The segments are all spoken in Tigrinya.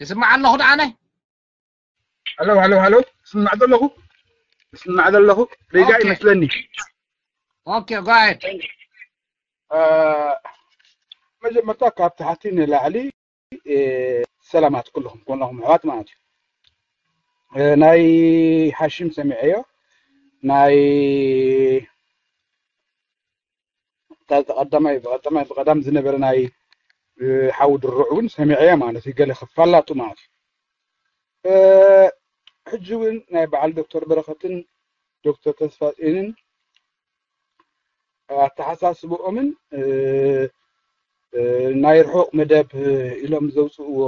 ይስማዕ ኣለኹ ደኣነ? ሃሎ ሃሎ ሃሎ፣ ስማዕ ዘለኹ፣ ስማዕ ዘለኹ ሪጋ ይመስለኒ። Okay, go ahead. መጀመርታ ካብ ታሕቲ ንላዕሊ ሰላማት ኩልኹም ኮንኩም ኣሕዋት ማለት እዩ። ናይ ሓሽም ሰሚዐዮ፣ ናይ ቀዳማይ ብቀዳማይ ብቀዳም ዝነበረ ናይ ሓዊ ድርዑ እውን ሰሚዐዮ ማለት እዩ። ገለ ክፋላጡ ማለት እዩ። ሕጂ እውን ናይ በዓል ዶክተር በረኸትን ዶክተር ተስፋጽዮንን ኣተሓሳስብኦምን ናይ ርሑቕ መደብ ኢሎም ዘውፅእዎ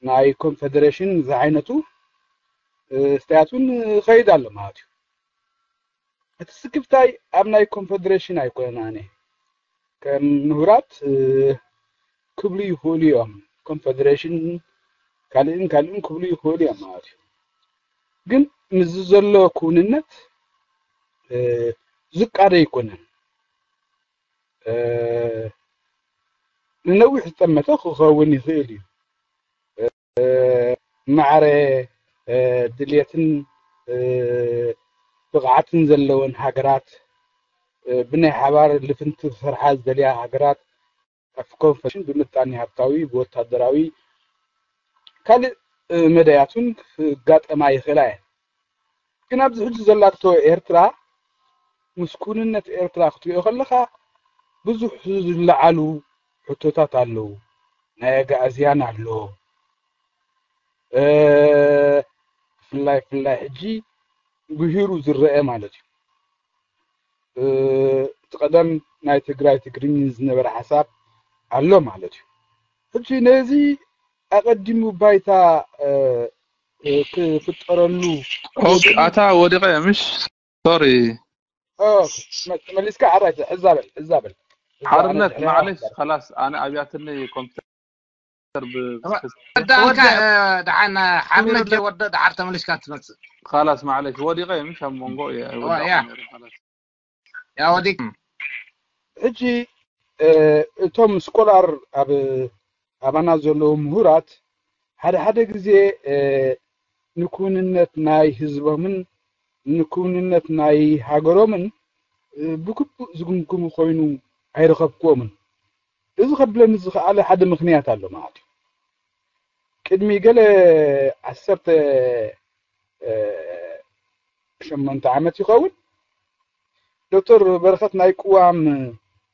ናይ ኮንፌደሬሽን ዝዓይነቱ ስታያት እውን ይኸይድ ኣሎ ማለት እዩ። እቲ ስክፍታይ ኣብ ናይ ኮንፌደሬሽን ኣይኮነን። ኣነ ከም ምሁራት ክብሉ ይኽእሉ እዮም። ኮንፌደሬሽን ካልእን ካልእን ክብሉ ይኽእሉ እዮም ማለት እዩ። ግን ምስዚ ዘሎ ክውንነት ዝቃደ ኣይኮነን። ንነዊሕ ዝጠመተ ክኸውን ይኽእል እዩ። ማዕረ ድልየትን ብቕዓትን ዘለወን ሃገራት፣ ብናይ ሓባር ልፍንቲ ክሰርሓ ዝደልያ ሃገራት ኣብ ኮንፈሽን ብምጣኔ ሃብታዊ፣ ብወታደራዊ፣ ካልእ መዳያት እውን ክጋጠማ ይኽእላ እየን። ግን ኣብዚ ሕጂ ዘላቶ ኤርትራ፣ ምስ ኩንነት ኤርትራ ክትሪኦ ከለኻ ብዙሕ ዝለዓሉ ሕቶታት ኣለዉ። ናይ ኣጋእዝያን ኣሎ። ብፍላይ ብፍላይ ሕጂ ብሂሩ ዝረአ ማለት እዩ። እቲ ቀደም ናይ ትግራይ ትግርኝ ዝነበረ ሓሳብ ኣሎ ማለት እዩ። ሕጂ ነዚ ኣቐዲሙ ባይታ ክፍጠረሉ ኣታ ወዲቐ ምሽ ሶሪ ተመሊስካ ዓራይ ሕዛበል ሕዛበል ሓርነት ማዕለሽ ኸላስ ኣነ ኣብያትኒ ኮምፒተር ወዳልካ ደሓን ሓርነት ወደ ደሓር ተመሊስካ ትመፅእ ኸላስ ማዕለሽ ወዲቐ ምሽ ኣብ መንጎ ያ ወዲቅ ሕጂ እቶም ስኮላር ኣብ ኣባና ዘለዉ ምሁራት ሓደ ሓደ ግዜ ንክውንነት ናይ ህዝቦምን ንክውንነት ናይ ሃገሮምን ብግቡእ ዝግምግሙ ኮይኑ ኣይረኸብክዎምን። እዚ ከብለኒ ዝኸኣለ ሓደ ምኽንያት ኣሎ ማለት እዩ። ቅድሚ ገለ ዓሰርተ ሸሞንተ ዓመት ይኸውን ዶክተር በረኸት ናይ ቅዋም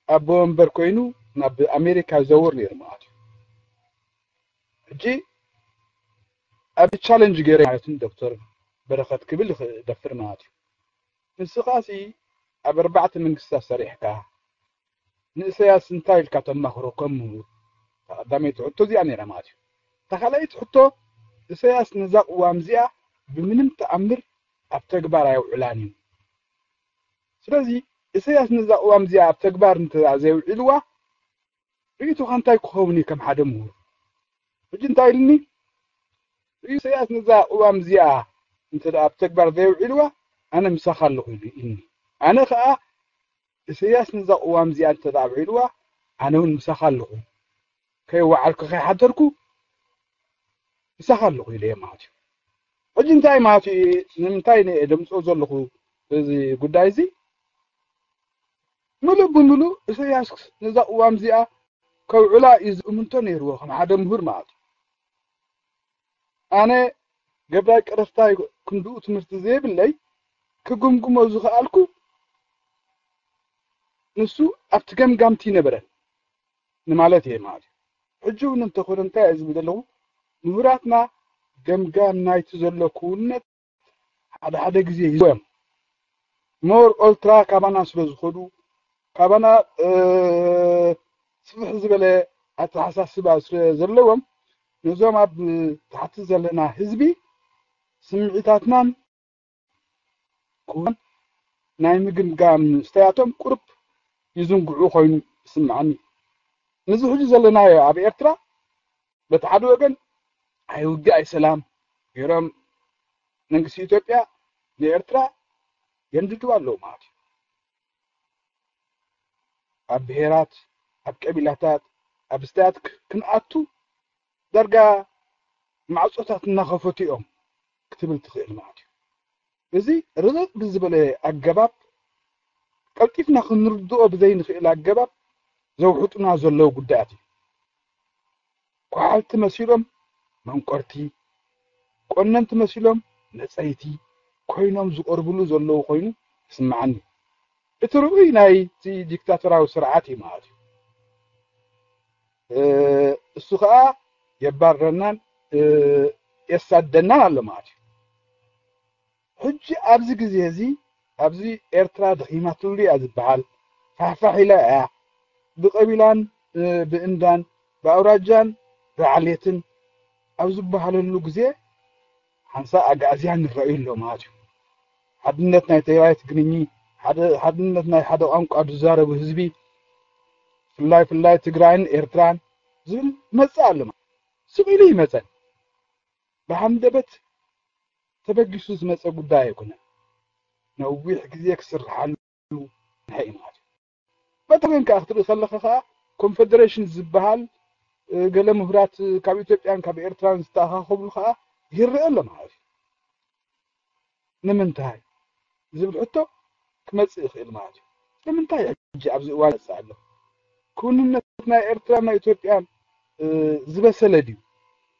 ኣቦ ወንበር ኮይኑ ናብ ኣሜሪካ ይዘውር ነይሩ ማለት እዩ። ሕጂ ኣብ ቻለንጅ ገይረ ማለት ዶክተር በረኸት ክብል ይደፍር ማለት እዩ። ንስኻሲ ኣብ ኣርባዕተ መንግስታት ሰሪሕካ ንእሰያስ እንታይ ኢልካ ተማኽሮ ከም ምሁር? እታ ቀዳመይቲ ሕቶ እዚኣ ነይራ ማለት እዩ። እታ ካልኣይቲ ሕቶ እሰያስ ነዛ ቅዋም እዚኣ ብምንም ተኣምር ኣብ ተግባር ኣየውዕላን እዩ። ስለዚ እሰያስ ነዛ ቅዋም እዚኣ ኣብ ተግባር እንተ ዘይውዒልዋ ርእይቶኻ እንታይ ክኸውን እዩ ከም ሓደ ምሁር? ሕጂ እንታይ ኢልኒ? ርእዩ እሰያስ ነዛ ቅዋም እዚኣ እንተ ኣብ ተግባር ዘየውዒልዋ ኣነ ምሳኻ ኣለኹ ኢሉ ኢልኒ። ኣነ ኸዓ እሰያስ ነዛ ቅዋም እዚኣ እንተ ኣውዒልዋ ኣነ እውን ምሳኻ ኣለኹ፣ ከይወዓልኩ ከይሓደርኩ ምሳኻ ኣለኹ ኢለ እየ ማለት እዩ። ሕጂ እንታይ ማለት እዩ? ንምንታይ ደምፅኦ ዘለኹ እዚ ጉዳይ እዚ? ምሉእ ብምሉእ እሰያስ ነዛ ቅዋም እዚኣ ከውዕላ እዩ ዝእምንቶ ነይርዎ ከም ሓደ ምሁር ማለት እዩ። ኣነ ገብራይ ቀረፍታይ ክንድኡ ትምህርቲ ዘይብለይ ክግምግሞ ዝኸኣልኩ ንሱ ኣብቲ ገምጋምቲ ነበረ ንማለት እየ ማለት እዩ። ሕጂ እውን እንተኾነ እንታይ እየ ዝብል ዘለኹ ምሁራትና ገምጋም ናይቲ ዘሎ ክውንነት ሓደ ሓደ ግዜ ይህዝቦ እዮም። ሞር ኦልትራ ካባና ስለ ዝኸዱ ካባና ስፍሕ ዝበለ ኣተሓሳስባ ስለ ዘለዎም ነዞም ኣብ ታሕቲ ዘለና ህዝቢ ስምዒታትናን ክውን ናይ ምግምጋም ስተያቶም ቁርብ ይዝንግዑ ኮይኑ ይስምዓኒ። ነዚ ሕጂ ዘለናዮ ኣብ ኤርትራ በቲ ሓደ ወገን ኣይ ውግእ ኣይ ሰላም ገይሮም መንግስቲ ኢትዮጵያ ንኤርትራ የንድድዋ ኣለዉ ማለት እዩ። ኣብ ብሄራት ኣብ ቀቢላታት ኣብ ስተያት ክንኣቱ ዳርጋ ማዕጾታት እናኸፈቱ እዮም ክትብል ትኽእል ማለት እዩ። እዚ ርቕቕ ብዝበለ ኣገባብ፣ ቀልጢፍና ክንርድኦ ብዘይንኽእል ኣገባብ ዘውሕጡና ዘለዉ ጉዳያት እዩ። ኳሓልቲ መሲሎም መንቆርቲ፣ ቆነንቲ መሲሎም መጸይቲ ኮይኖም ዝቐርብሉ ዘለዉ ኮይኑ ይስምዓኒ። እቲ ርኡይ ናይቲ ዲክታቶራዊ ስርዓት እዩ ማለት እዩ። እ፣ እሱ ኸኣ የባርረናን፣ እ፣ የሳደናን ኣሎ ማለት እዩ። ሕጂ ኣብዚ ግዜ እዚ፣ ኣብዚ ኤርትራ ደኺማትሉ እያ ዝበሃል፣ ፋሕፋሕ ኢላ እያ፣ ብቐቢላን፣ እ፣ ብእንዳን፣ ብኣውራጃን ብዓሌትን ኣብ ዝበሃለሉ ግዜ፣ ሓንሳእ ኣግኣዝያን ይረኣዩ ኣሎ ማለት እዩ። ሓድነት ናይ ትግራይ ትግርኚ፣ ሓደ፣ ሓድነት ናይ ሓደ ቋንቋ ዝዛረቡ ህዝቢ፣ ፍላይ ፍላይ ትግራይን ኤርትራን ዝብል መጽእ ኣሎ ማለት እዩ። ስቕ ኢሉ ይመጸን። ብሃንደበት ተበጊሱ ዝመጸ ጉዳይ ኣይኮነን። ነዊሕ ግዜ ክስርሓሉ ናይ ማለት እዩ። በቲ ወገን ከኣ ክትርኢ ከለኻ ከኣ ኮንፈደሬሽን ዝበሃል፣ እ፣ ገለ ምሁራት ካብ ኢትዮጵያን ካብ ኤርትራን ዝተኣኻኸብሉ ከኣ ይረአ ኣሎ ማለት እዩ። ንምንታይ ዝብል ሕቶ ክመጽእ ይኽእል ማለት እዩ። ንምንታይ ሕጂ ኣብዚ እዋን ይመጽእ ኣሎ? ክውንነት ናይ ኤርትራን ናይ ኢትዮጵያን፣ እ፣ ዝበሰለ ድዩ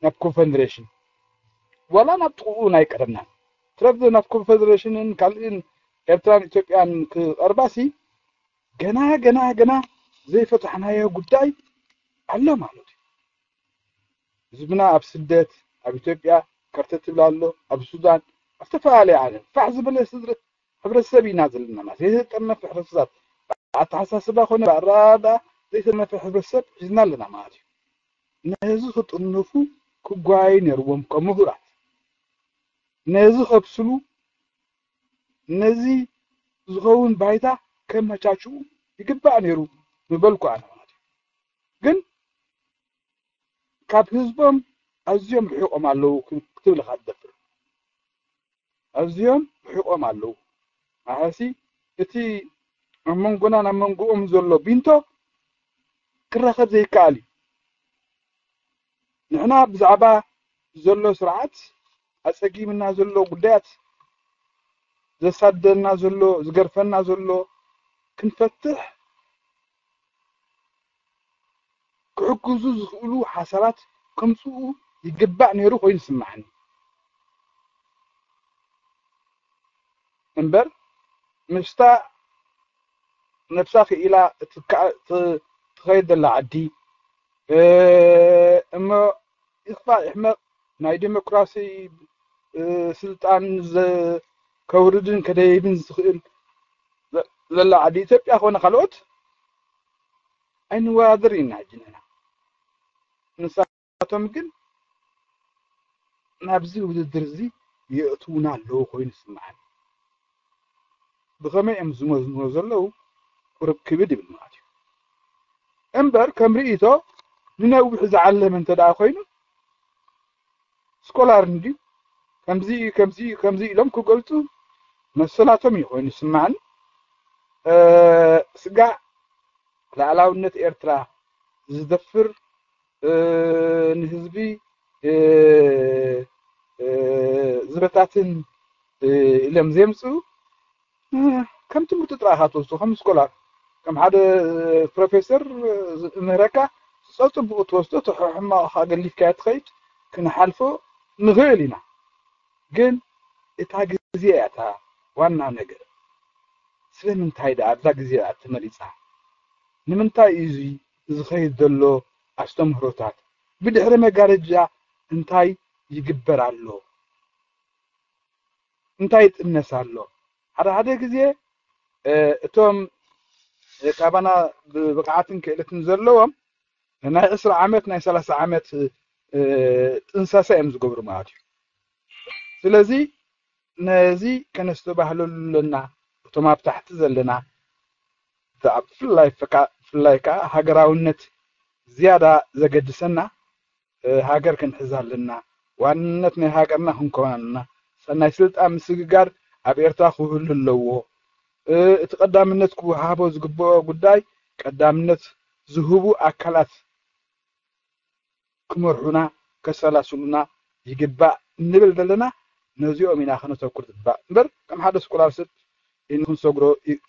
ናብ ኮንፈደሬሽን? ዋላ ናብ ጥቕኡ ናይ ቀደምና ትረፍ ናብ ኮንፈደሬሽንን ካልእን ኤርትራን ኢትዮጵያን ክቐርባሲ ገና፣ ገና፣ ገና ዘይፈታሕናዮ ጉዳይ ኣሎ ማለት እዩ። ህዝብና ኣብ ስደት፣ ኣብ ኢትዮጵያ ከርተት ይብል ኣሎ፣ ኣብ ሱዳን፣ ኣብ ዝተፈላለየ ዓለም ፋሕ ዝበለ ስድሪ ሕብረተሰብ ኢና ዘለና ማለት እዩ። ዘይተጠርነፈ ሕብረተሰብ፣ ብኣተሓሳስባ ኮነ ብኣረዳድኣ ዘይተጠርነፈ ሕብረተሰብ ሒዝና ኣለና ማለት እዩ። ነዚ ክጥርንፉ ክጓየዩ ነይርዎም ከም ምሁራት። ነዚ ከብስሉ፣ ነዚ ዝኸውን ባይታ ከመቻችኡ ይግባእ ነይሩ ምበልኩ ኣነ ማለት እዩ። ግን ካብ ህዝቦም ኣዝዮም ርሒቖም ኣለዉ ክትብል ኢኻ ትደፍር። ኣዝዮም ርሒቖም ኣለዉ። ማለትሲ እቲ ኣብ መንጎናን ኣብ መንጎኦም ዘሎ ቢንቶ ክራኸብ ዘይከኣል እዩ። ንሕና ብዛዕባ ዘሎ ስርዓት፣ ኣጸጊምና ዘሎ ጉዳያት፣ ዘሳደና ዘሎ፣ ዝገርፈና ዘሎ ክንፈትሕ ክሕግዙ ዝኽእሉ ሓሳባት ከምጽኡ ይግባእ ነይሩ ኮይኑ ይስምዓኒ። እምበር ምስታ ነብሳ ክኢላ እትከኣ-፣ ት-፣ ትኸይድ ዘላ ዓዲ፣ እ፣ እሞ ይኽፋእ ይሕመቕ ናይ ዲሞክራሲ፣ እ፣ ስልጣን ዘ-፣ ከውርድን ከደይብን ዝኽእል ዘ-፣ ዘላ ዓዲ ኢትዮጵያ ኮነ ካልኦት ኣይንወዳደር ኢና ሕጂ ንሕና። ንሳቶም ግን ናብዚ ውድድር እዚ የእትዉና ኣለዉ ኮይኑ ይስምዓኒ። ብኸመይ እዮም ዝመዝንዎ ዘለዉ? ቁሩብ ክብድ ይብል ማለት እዩ። እምበር ከም ርእይቶ ንነዊሕ ዝዓለመ እንተ ደኣ ኮይኑ ስኮላር እንድዩ ከምዚ እዩ፣ ከምዚ እዩ፣ ከምዚ ኢሎም ክገልጹ መሰላቶም እዩ ኮይኑ ይስምዓኒ። እ፣ ስጋዕ ልኣላውነት ኤርትራ ዝደፍር፣ እ፣ ንህዝቢ፣ እ፣ እ፣ ዝበታትን፣ እ፣ ኢሎም ዘምጽኡ፣ እ፣ ከም ትምህርቲ ጥራይ ኢኻ ትወስዶ፣ ከም ስኮላር፣ ከም ሓደ ፕሮፌሰር ዝምህረካ፣ ጸጽቡቕ ትወስዶ፣ እቲ ሕማቕ ገሊፍካዮ ትኸይድ፣ ክንሓልፎ ንኽእል ኢና። ግን እታ ግዜ እያ እታ ዋና ነገር። ስለምንታይ ደኣ ኣብዛ ግዜ እያ ተመሪጻ? ንምንታይ እዩ እዚ ዝኸይድ ዘሎ ኣስተምህሮታት? ብድሕሪ መጋረጃ እንታይ ይግበር ኣሎ? እንታይ ይጥነስ ኣሎ? ሓደ ሓደ ግዜ፣ እ፣ እቶም ካባና ብብቕዓትን ክእለትን ዘለዎም ናይ ዕስራ ዓመት፣ ናይ ሰላሳ ዓመት፣ እ፣ ጥንሳሳ እዮም ዝገብሩ ማለት እዩ። ስለዚ ነዚ ከነስተባህለሉ ኣለና። እቶም ኣብ ታሕቲ ዘለና፣ ብፍላይ ፈካ-፣ ብፍላይ ከኣ ሃገራውነት ዝያዳ ዘገድሰና፣ እ፣ ሃገር ክንሕዝ ኣለና። ዋንነት ናይ ሃገርና ክንከውን ኣለና። ሰናይ ስልጣን ምስግጋር ኣብ ኤርትራ ክህሉ ኣለዎ። እ፣ እቲ ቀዳምነት ክወሃቦ ዝግብኦ ጉዳይ ቀዳምነት ዝህቡ ኣካላት ክመርሑና፣ ከሰላስሉና ይግባእ እንብል ዘለና ነዚኦም ኢና ክነተኩር ዝግባእ እምበር ከም ሓደ ስኮላር ሰብ ክንሰግሮ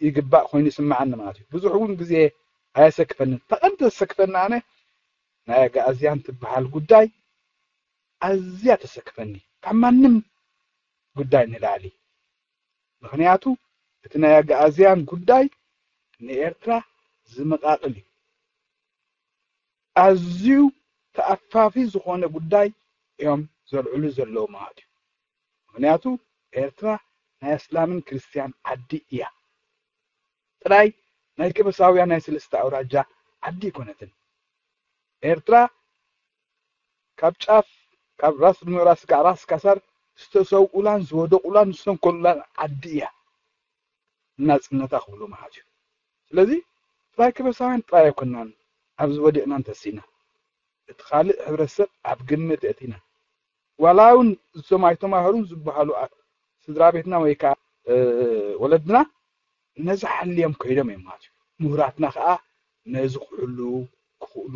ይግባእ ኮይኑ ይስምዓኒ ማለት እዩ። ብዙሕ እውን ግዜ ኣየሰክፈንን። ተቐንተ ዘሰክፈኒ ኣነ ናይ ኣጋኣዝያን ትበሃል ጉዳይ ኣዝያ ተሰክፈኒ ካብ ማንም ጉዳይ ንላዕሊ። ምኽንያቱ እቲ ናይ ኣጋኣዝያን ጉዳይ ንኤርትራ ዝመቓቕል እዩ። ኣዝዩ ተኣፋፊ ዝኾነ ጉዳይ እዮም ዘልዕሉ ዘለዉ ማለት እዩ። ምኽንያቱ ኤርትራ ናይ ኣስላምን ክርስትያን ዓዲ እያ። ጥራይ ናይ ከበሳውያን ናይ ሰለስተ ኣውራጃ ዓዲ ኣይኮነትን። ኤርትራ ካብ ጫፍ ካብ ራስ ምዕራብ ስጋዕ ራስ ካሳር ዝተሰውኡላን ዝወደቑላን ዝሰንከሉላን ዓዲ እያ። ናጽነታ ክብሉ ማለት እዩ። ስለዚ ጥራይ ከበሳውያን ጥራይ ኣይኮናን ኣብዚ ወዲቕና እንተሲና እቲ ካልእ ሕብረተሰብ ኣብ ግምት እቲና ዋላ እውን እዞም ኣይተማህሩን ዝበሃሉ ስድራ ቤትና ወይ ከዓ ወለድና ነዚ ሓልዮም ከይዶም እዮም ማለት እዩ። ምሁራትና ከዓ ነዚ ክሕሉ ክኽእሉ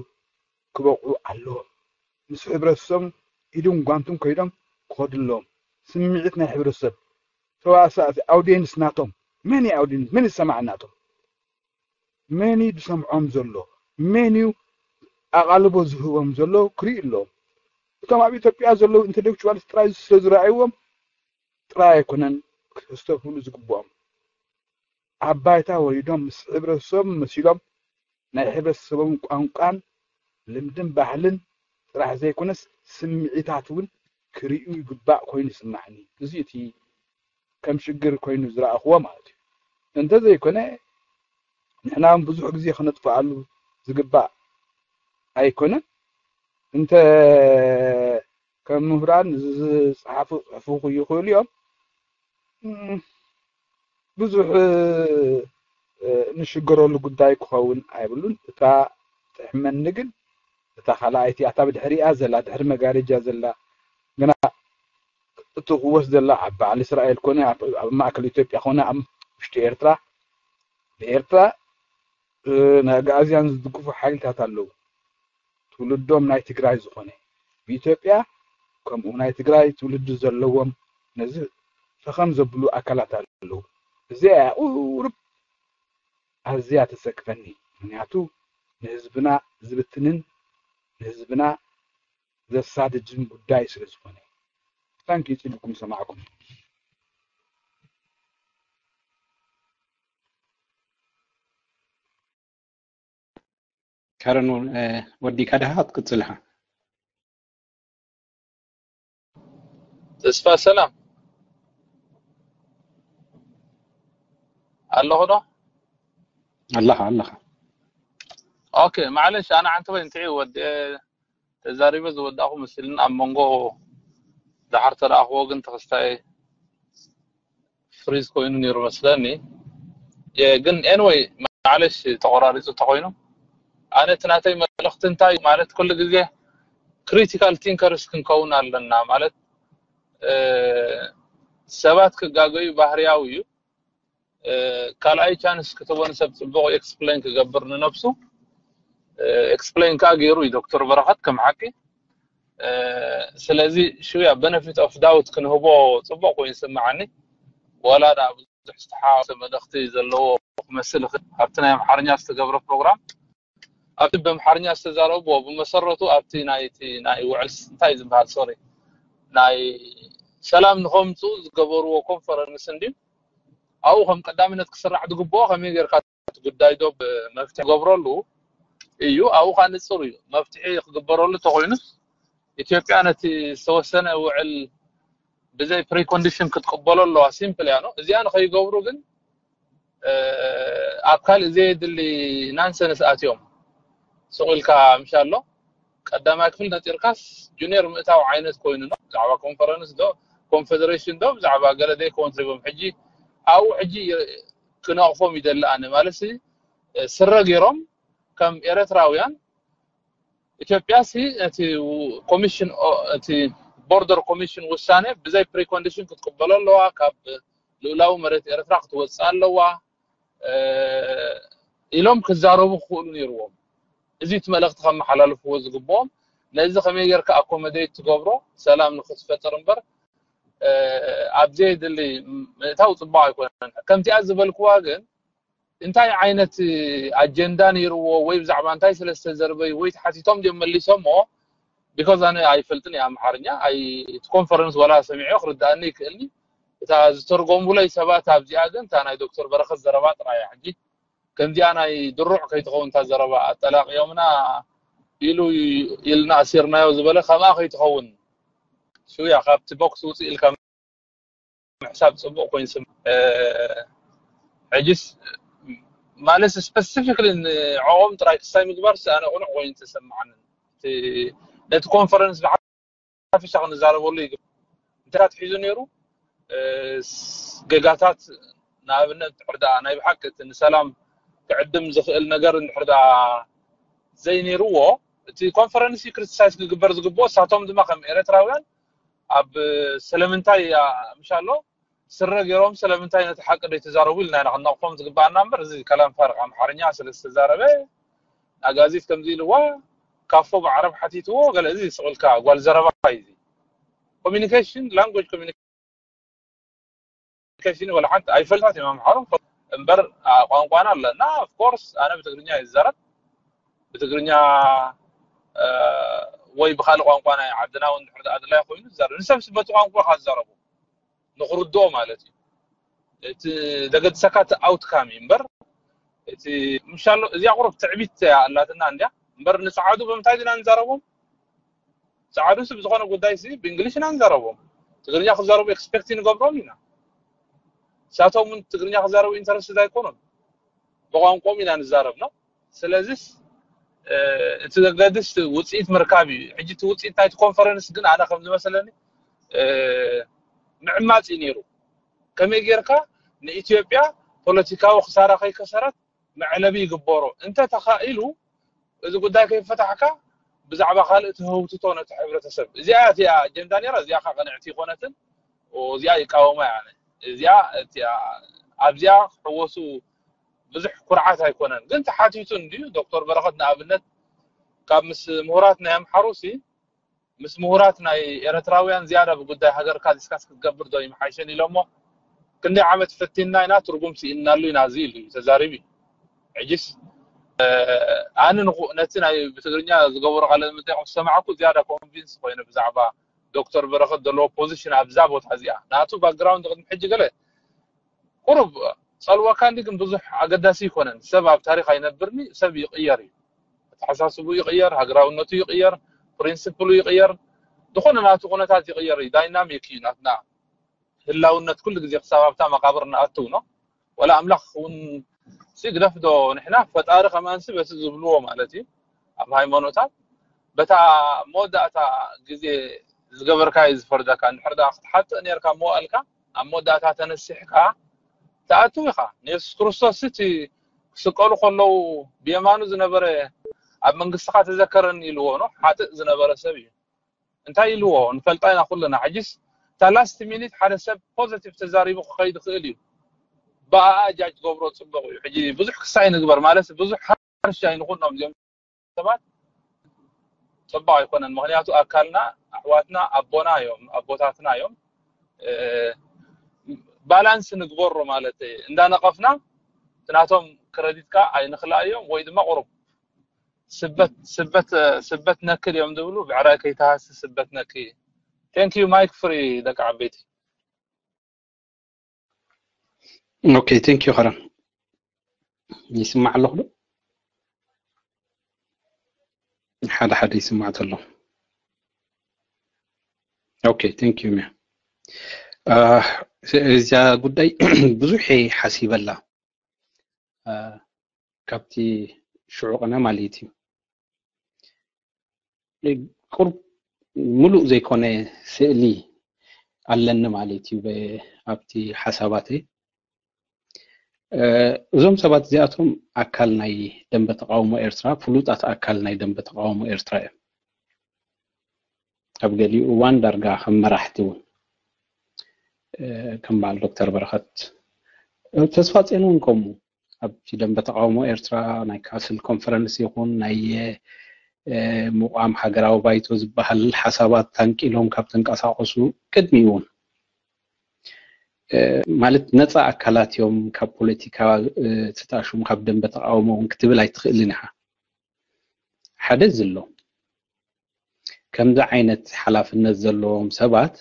ክበቕዑ ኣለዎም። ምስ ሕብረተሰቦም ኢድን ጓንቱን ከይዶም ክኸዱ ኣለዎም። ስምዒት ናይ ሕብረተሰብ ተዋሳእቲ ኣውዲየንስ ናቶም መን እዩ ኣውዲየንስ መን ይሰማዕ ናቶም መን እዩ ዝሰምዖም ዘሎ መን እዩ ኣቓልቦ ዝህቦም ዘሎ ክርኢ ኣለዎም። እቶም ኣብ ኢትዮጵያ ዘለዉ ኢንተሌክቹዋልስ ጥራይ ስለ ዝረኣይዎም ጥራይ ኣይኮነን ክስተብህሉ ዝግብኦም። ኣብ ባይታ ወሪዶም ምስ ሕብረተሰቦም መሲሎም ናይ ሕብረተሰቦም ቋንቋን ልምድን ባህልን ጥራሕ ዘይኮነስ ስምዒታት እውን ክርእዩ ይግባእ ኮይኑ ይስማዕኒ። እዚ እቲ ከም ሽግር ኮይኑ ዝረኣኽዎ ማለት እዩ። እንተዘይኮነ ንሕና እውን ብዙሕ ግዜ ክነጥፍኣሉ ዝግባእ ኣይኮነን። እንተ ከም ምሁራን ዝፅሓፉ ክፅሕፉ ይኽእሉ እዮም። ብዙሕ ንሽገረሉ ጉዳይ ክኸውን ኣይብሉን። እታ ትሕመኒ ግን እታ ካልኣይቲ ኣታ ብድሕሪኣ ዘላ ድሕሪ መጋረጃ ዘላ ግና እትቕወስ ዘላ ኣብ በዓል እስራኤል ኮነ ኣብ ማእከል ኢትዮጵያ ኮነ ኣብ ውሽጢ ኤርትራ ንኤርትራ ንኣግኣዝያን ዝድግፉ ሓይልታት ኣለዉ። ትውልዶም ናይ ትግራይ ዝኾነ ብኢትዮጵያ ከምኡ ናይ ትግራይ ትውልዲ ዘለዎም ነዚ ፈኸም ዘብሉ ኣካላት ኣለዉ። እዚኣ ቁሩብ ኣዝያ ተሰክፈኒ። ምክንያቱ ንህዝብና ዝብትንን ንህዝብና ዘሳድድን ጉዳይ ስለ ዝኾነ። ታንኪ ጽቡኩም ሰማዕኩም። ካረን ወዲካ ድኻ ክትቅጽል ኢኻ? ተስፋ ሰላም ኣለኹ ዶ? ኣለኻ ኣለኻ። ኦኬ ማዕለሽ ኣነ ሓንቲ ወይ እንትዒ ወዲ ተዛሪበ ዝወዳእኹ መስልን ኣብ መንጎ ድሓር ተረኣኽዎ ግን ተኸስታይ ፍሪዝ ኮይኑ ነይሩ መስለኒ። ግን anyway ማዕለሽ ተቆራሪፁ እንተኮይኑ ኣነ እቲ ናተይ መልእኽቲ እንታይ ማለት ኩሉ ግዜ ክሪቲካል ቲንከርስ ክንከውን ኣለና ማለት ሰባት ክጋገዩ ባህርያዊ እዩ። ካልኣይ ቻንስ ክትቦ ንሰብ ፅቡቅ ኤክስፕሌን ክገብር ንነብሱ ኤክስፕሌን ከዓ ገይሩ እዩ ዶክተር በረኸት ከም ሓቂ። ስለዚ ሽውያ በነፊት ኦፍ ዳውት ክንህቦ ፅቡቅ ኮይኑ ይስምዓኒ። ዋላ ደኣ ብዙሕ ዝተሓዋወሰ መልእኽቲ ዘለዎ ክመስል ይኽእል ኣብቲ ናይ ኣምሓርኛ ዝተገብረ ፕሮግራም ኣብቲ ብኣምሓርኛ ዝተዛረብዎ ብመሰረቱ ኣብቲ ናይቲ ናይ ውዕል እንታይ ዝበሃል ሶሪ ናይ ሰላም ንኸምፅኡ ዝገበርዎ ኮንፈረንስ እንድዩ ኣብኡ ከም ቀዳምነት ክስራሕ ዝግብኦ ከመይ ጌርካ እቲ ጉዳይ ዶ መፍትሒ ክገብረሉ እዩ ኣብኡ ከዓ ንፅር እዩ መፍትሒ ክግበረሉ እንተኮይኑስ ኢትዮጵያ ነቲ ዝተወሰነ ውዕል ብዘይ ፕሪኮንዲሽን ክትቅበሎ ኣለዋ ሲምፕል እያ ነው እዚኣ ንኸይገብሩ ግን ኣብ ካልእ ዘየድሊ ናንሰንስ ኣትዮም ሱቕ ኢልካ ምሻ ኣሎ ቀዳማይ ክፍል ነፂርካስ ጁኒየር ምእታው ዓይነት ኮይኑ ነው ብዛዕባ ኮንፈረንስ ዶ ኮንፌደሬሽን ዶ ብዛዕባ ገለ ዘይከውን ትሪቦም ሕጂ ኣብኡ ሕጂ ክነቕፎም ይደሊ ኣነ ማለት ስረ ገይሮም ከም ኤረትራውያን ኢትዮጵያ ሲ እቲ ኮሚሽን እቲ ቦርደር ኮሚሽን ውሳነ ብዘይ ፕሪኮንዲሽን ክትቅበሎ ኣለዋ ካብ ልኡላዊ መሬት ኤርትራ ክትወፅእ ኣለዋ ኢሎም ክዛረቡ ክኽእሉ ነይርዎም እዚ እቲ መልእኽቲ ከመሓላልፍዎ ዝግብኦም ነዚ ከመይ ጌርካ ኣኮመዴት ትገብሮ ሰላም ንክትፈጥር እምበር ኣብ ዘየድሊ ምእታው ፅቡቅ ኣይኮነን። ከምቲኣ ዝበልክዋ ግን እንታይ ዓይነት ኣጀንዳ ነይርዎ ወይ ብዛዕባ እንታይ ስለ ዝተዘርበዩ ወይ ተሓቲቶም ድዮም መሊሶሞ? ቢኮዝ ኣነ ኣይፈልጥን እየ ኣምሓርኛ፣ እቲ ኮንፈረንስ ዋላ ሰሚዐ ክርድኣኒ ይክእልኒ። እታ ዝተርጎምለይ ሰባት ኣብዚኣ ግን እታ ናይ ዶክተር በረኸት ዘረባ ጥራይ እያ። ሕጂ ከምዚኣ ናይ ድሩዕ ከይትኸውን እታ ዘረባ ኣጠላቂዮምና ኢሉ ኢልና ኣሲርናዮ ዝበለ ከምኣ ከይትኸውን ሽያ ካብቲ ቦክስ ውፅእ ኢልካ ምሕሳብ ፅቡቅ ኮይኑ ስም ሕጅስ ማለት ስፐሲፊክሊ ንዕኦም ጥራይ ክሳይ ምግባር ኣነ ቁኑዕ ኮይኑ ተሰማዓንን ነቲ ኮንፈረንስ ብሓፈሻ ክንዛረበሉ ይግብ እንተታት ሒዙ ነይሩ ገጋታት ንኣብነት ድሕር ደኣ ናይ ብሓቂ እቲ ንሰላም ክዕድም ዝኽእል ነገር እንድሕር ደኣ ዘይነይርዎ እቲ ኮንፈረንስ ክሪቲሳይዝ ክግበር ዝግብኦ እሳቶም ድማ ከም ኤረትራውያን ኣብ ስለምንታይ ምሻሎ ስረ ገይሮም ስለምንታይ ነቲ ሓቂ ደይተዛረቡ ኢልና ኢና ክንነቕፎም ዝግባኣና እምበር እዚ ከላም ፋርቕ ኣምሓርኛ ስለ ዝተዛረበ ኣጋዚት ከምዚ ኢልዋ ካፎ ብዓረብ ሓቲትዎ ገለ እዚ ስቕልካ ጓል ዘረባ እዩ። ኮሚኒኬሽን ላንጉጅ ኮሚኒኬሽን ወላ ሓንቲ ኣይፈልጣት እዮም ኣምሓሩ እምበር ቋንቋና ኣለና። ኦፍኮርስ ኣነ ብትግርኛ ይዛረብ ብትግርኛ ወይ ብካልእ ቋንቋ ናይ ዓድና እውን ድሕር ኣድላይ ኮይኑ ዝዛረብ ንሰብ ስበቲ ቋንቋ ካዛረቡ ንክርድኦ ማለት እዩ። እቲ ዘገድሰካ እቲ ኣውትካም እዩ እምበር እቲ ምሻሎ እዚኣ ቁሩብ ትዕቢት እያ ኣላትና እንዲያ እምበር ንፀዓዱ ብምንታይ ዲና ንዛረቦም? ፀዓዱ ሲ ብዝኾነ ጉዳይ ሲ ብእንግሊሽ ኢና ንዛረቦም። ትግርኛ ክዛረቡ ኤክስፔክት ንገብሮም ኢና። ንሳቶም እውን ትግርኛ ክዛረቡ ኢንተረስትድ ኣይኮኑን። ብቋንቋኦም ኢና ንዛረብ ነው። ስለዚስ እቲ ዘገድስ ውፅኢት ምርካብ እዩ። ሕጂ እቲ ውፅኢት ናይቲ ኮንፈረንስ ግን ኣነ ከም ዝመስለኒ ምዕማፅ እዩ ነይሩ። ከመይ ጌርካ ንኢትዮጵያ ፖለቲካዊ ክሳራ ከይከሰረት መዕለቢ ይግበሮ እንተ ተኻኢሉ እዚ ጉዳይ ከይፈታሕካ ብዛዕባ ካልእ ትህውትቶ ነቲ ሕብረተሰብ እዚኣ እቲኣ ኣጀንዳ ነይራ እዚኣ ካ ቅንዕቲ ይኮነትን እዚኣ ይቃወማ እያ እዚኣ እቲኣ ኣብዚኣ ክሕወሱ ብዙሕ ኩርዓት ኣይኮነን ግን ተሓቲቱ እንድዩ ዶክተር በረኸት ንኣብነት ካብ ምስ ምሁራት ናይ ኣምሓሩ ሲ ምስ ምሁራት ናይ ኤረትራውያን ዝያዳ ብጉዳይ ሃገርካ ዲስካስ ክትገብር ዶ ይምሓይሸን ኢሎሞ ክንደይ ዓመት ፈቲንና ኢና ትርጉም ስኢንናሉ ኢና እዚ ኢሉ ተዛሪቡ ሕጅስ ኣነ ንኩ ነቲ ናይ ብትግርኛ ዝገበሩ ቃለ መጠይቅ ምስ ሰማዕኩ ዝያዳ ኮንቪንስ ኮይነ ብዛዕባ ዶክተር በረኸት ዘለዎ ፖዚሽን ኣብዛ ቦታ እዚኣ ናቱ ባክግራውንድ ቅድሚ ሕጂ ገለ ቁሩብ ጸልወካ እንዲ ግን ብዙሕ ኣገዳሲ ይኮነን ሰብ ኣብ ታሪክ ኣይነብርኒ ሰብ ይቅየር እዩ ኣተሓሳስቡ ይቅየር ሃገራውነቱ ይቅየር ፕሪንስፕሉ ይቅየር ዝኾነ ናቱ ኩነታት ይቅየር እዩ ዳይናሚክ እዩ ናትና ህላውነት ኩሉ ግዜ ክሳብ ኣብታ መቃብር ንኣትው ነው ወላ ኣምላኽ እውን ግደፍ ዶ ንሕና ፈጣሪ ከማንሲ በቲ ዝብልዎ ማለት እዩ ኣብ ሃይማኖታት በታ መወዳእታ ግዜ ዝገበርካ እዩ ዝፈርደካ እንድሕር ዳ ክትሓጥእ ነርካ መዋእልካ ኣብ መወዳእታ ተነሲሕካ ትኣትው ኢኻ ንየሱስ ክርስቶስ እቲ ክስቀሉ ከለዉ ብየማኑ ዝነበረ ኣብ መንግስትኻ ተዘከረኒ ኢልዎ ነው ሓጥእ ዝነበረ ሰብ እዩ እንታይ ኢልዎ ንፈልጣ ኢና ኩልና ሕጂስ እታ ላስት ሚኒት ሓደ ሰብ ፖዘቲቭ ተዛሪቡ ክኸይድ ይኽእል እዩ ብኣኣ ጃጅ ገብሮ ፅቡቅ እዩ ሕጂ ብዙሕ ክሳይ ንግበር ማለት ብዙሕ ሓርሻ ኣይንኹኖም እዚኦም ሰባት ፅቡቅ ኣይኮነን ምክንያቱ ኣካልና ኣሕዋትና ኣቦና እዮም ኣቦታትና እዮም ባላንስ ንግበሮ ማለት እንዳነቀፍና ትናቶም ክረዲትካ ኣይንክላእዮም ወይ ድማ ቁሩብ ስበት ስበት ስበት ነክል እዮም ዝብሉ ብዕራይ ከይተሃሲ ስበት ነክ thank you mic free ደቂ ዓበይቲ okay thank you ከረን ይስማዕ ኣለኹ ዶ ሓደ ሓደ ይስማዕ ተሎ okay thank you ሚያ እዚኣ ጉዳይ ብዙሕ ሓሲበላ ካብቲ ሽዑ ቅነ ማለት እዩ ቁርብ ሙሉእ ዘይኮነ ስእሊ ኣለኒ ማለት እዩ ኣብቲ ሓሳባተይ እዞም ሰባት እዚኣቶም ኣካል ናይ ደንበ ተቃውሞ ኤርትራ ፍሉጣት ኣካል ናይ ደንበ ተቃውሞ ኤርትራ እዮም ኣብ ገሊኡ እዋን ዳርጋ ከም መራሕቲ እውን ከም በዓል ዶክተር በረኸት ተስፋ ጼን እውን ከምኡ ኣብቲ ደንበ ተቃውሞ ኤርትራ ናይ ካስል ኮንፈረንስ ይኹን ናይ ምቋም ሃገራዊ ባይቶ ዝበሃል ሓሳባት ታንቂሎም ካብ ተንቀሳቐሱ ቅድሚ እውን ማለት ነፃ ኣካላት እዮም ካብ ፖለቲካ ትጣሹም ካብ ደንበ ተቃውሞ እውን ክትብል ኣይትኽእልን ኢኻ። ሓደ ዝሎ ከምዚ ዓይነት ሓላፍነት ዘለዎም ሰባት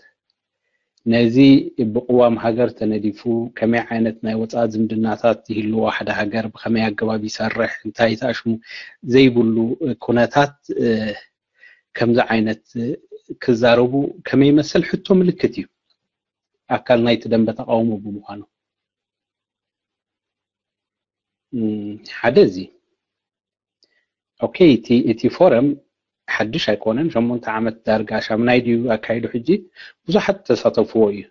ነዚ ብቅዋም ሃገር ተነዲፉ ከመይ ዓይነት ናይ ወፃኢ ዝምድናታት ይህልዎ ሓደ ሃገር ብከመይ ኣገባብ ይሰርሕ እንታይ ተኣሽሙ ዘይብሉ ኩነታት ከምዚ ዓይነት ክዛረቡ ከመይ መሰል ሕቶ ምልክት እዩ ኣካል ናይቲ ደንበ ተቃውሞ ብምዃኑ ሓደ እዚ ኦኬ እቲ ፎረም ሓድሽ ኣይኮነን ሸሞንተ ዓመት ዳርጋ ሻምናይ ድዩ ኣካይዱ ሕጂ ብዙሓት ተሳተፍዎ እዩ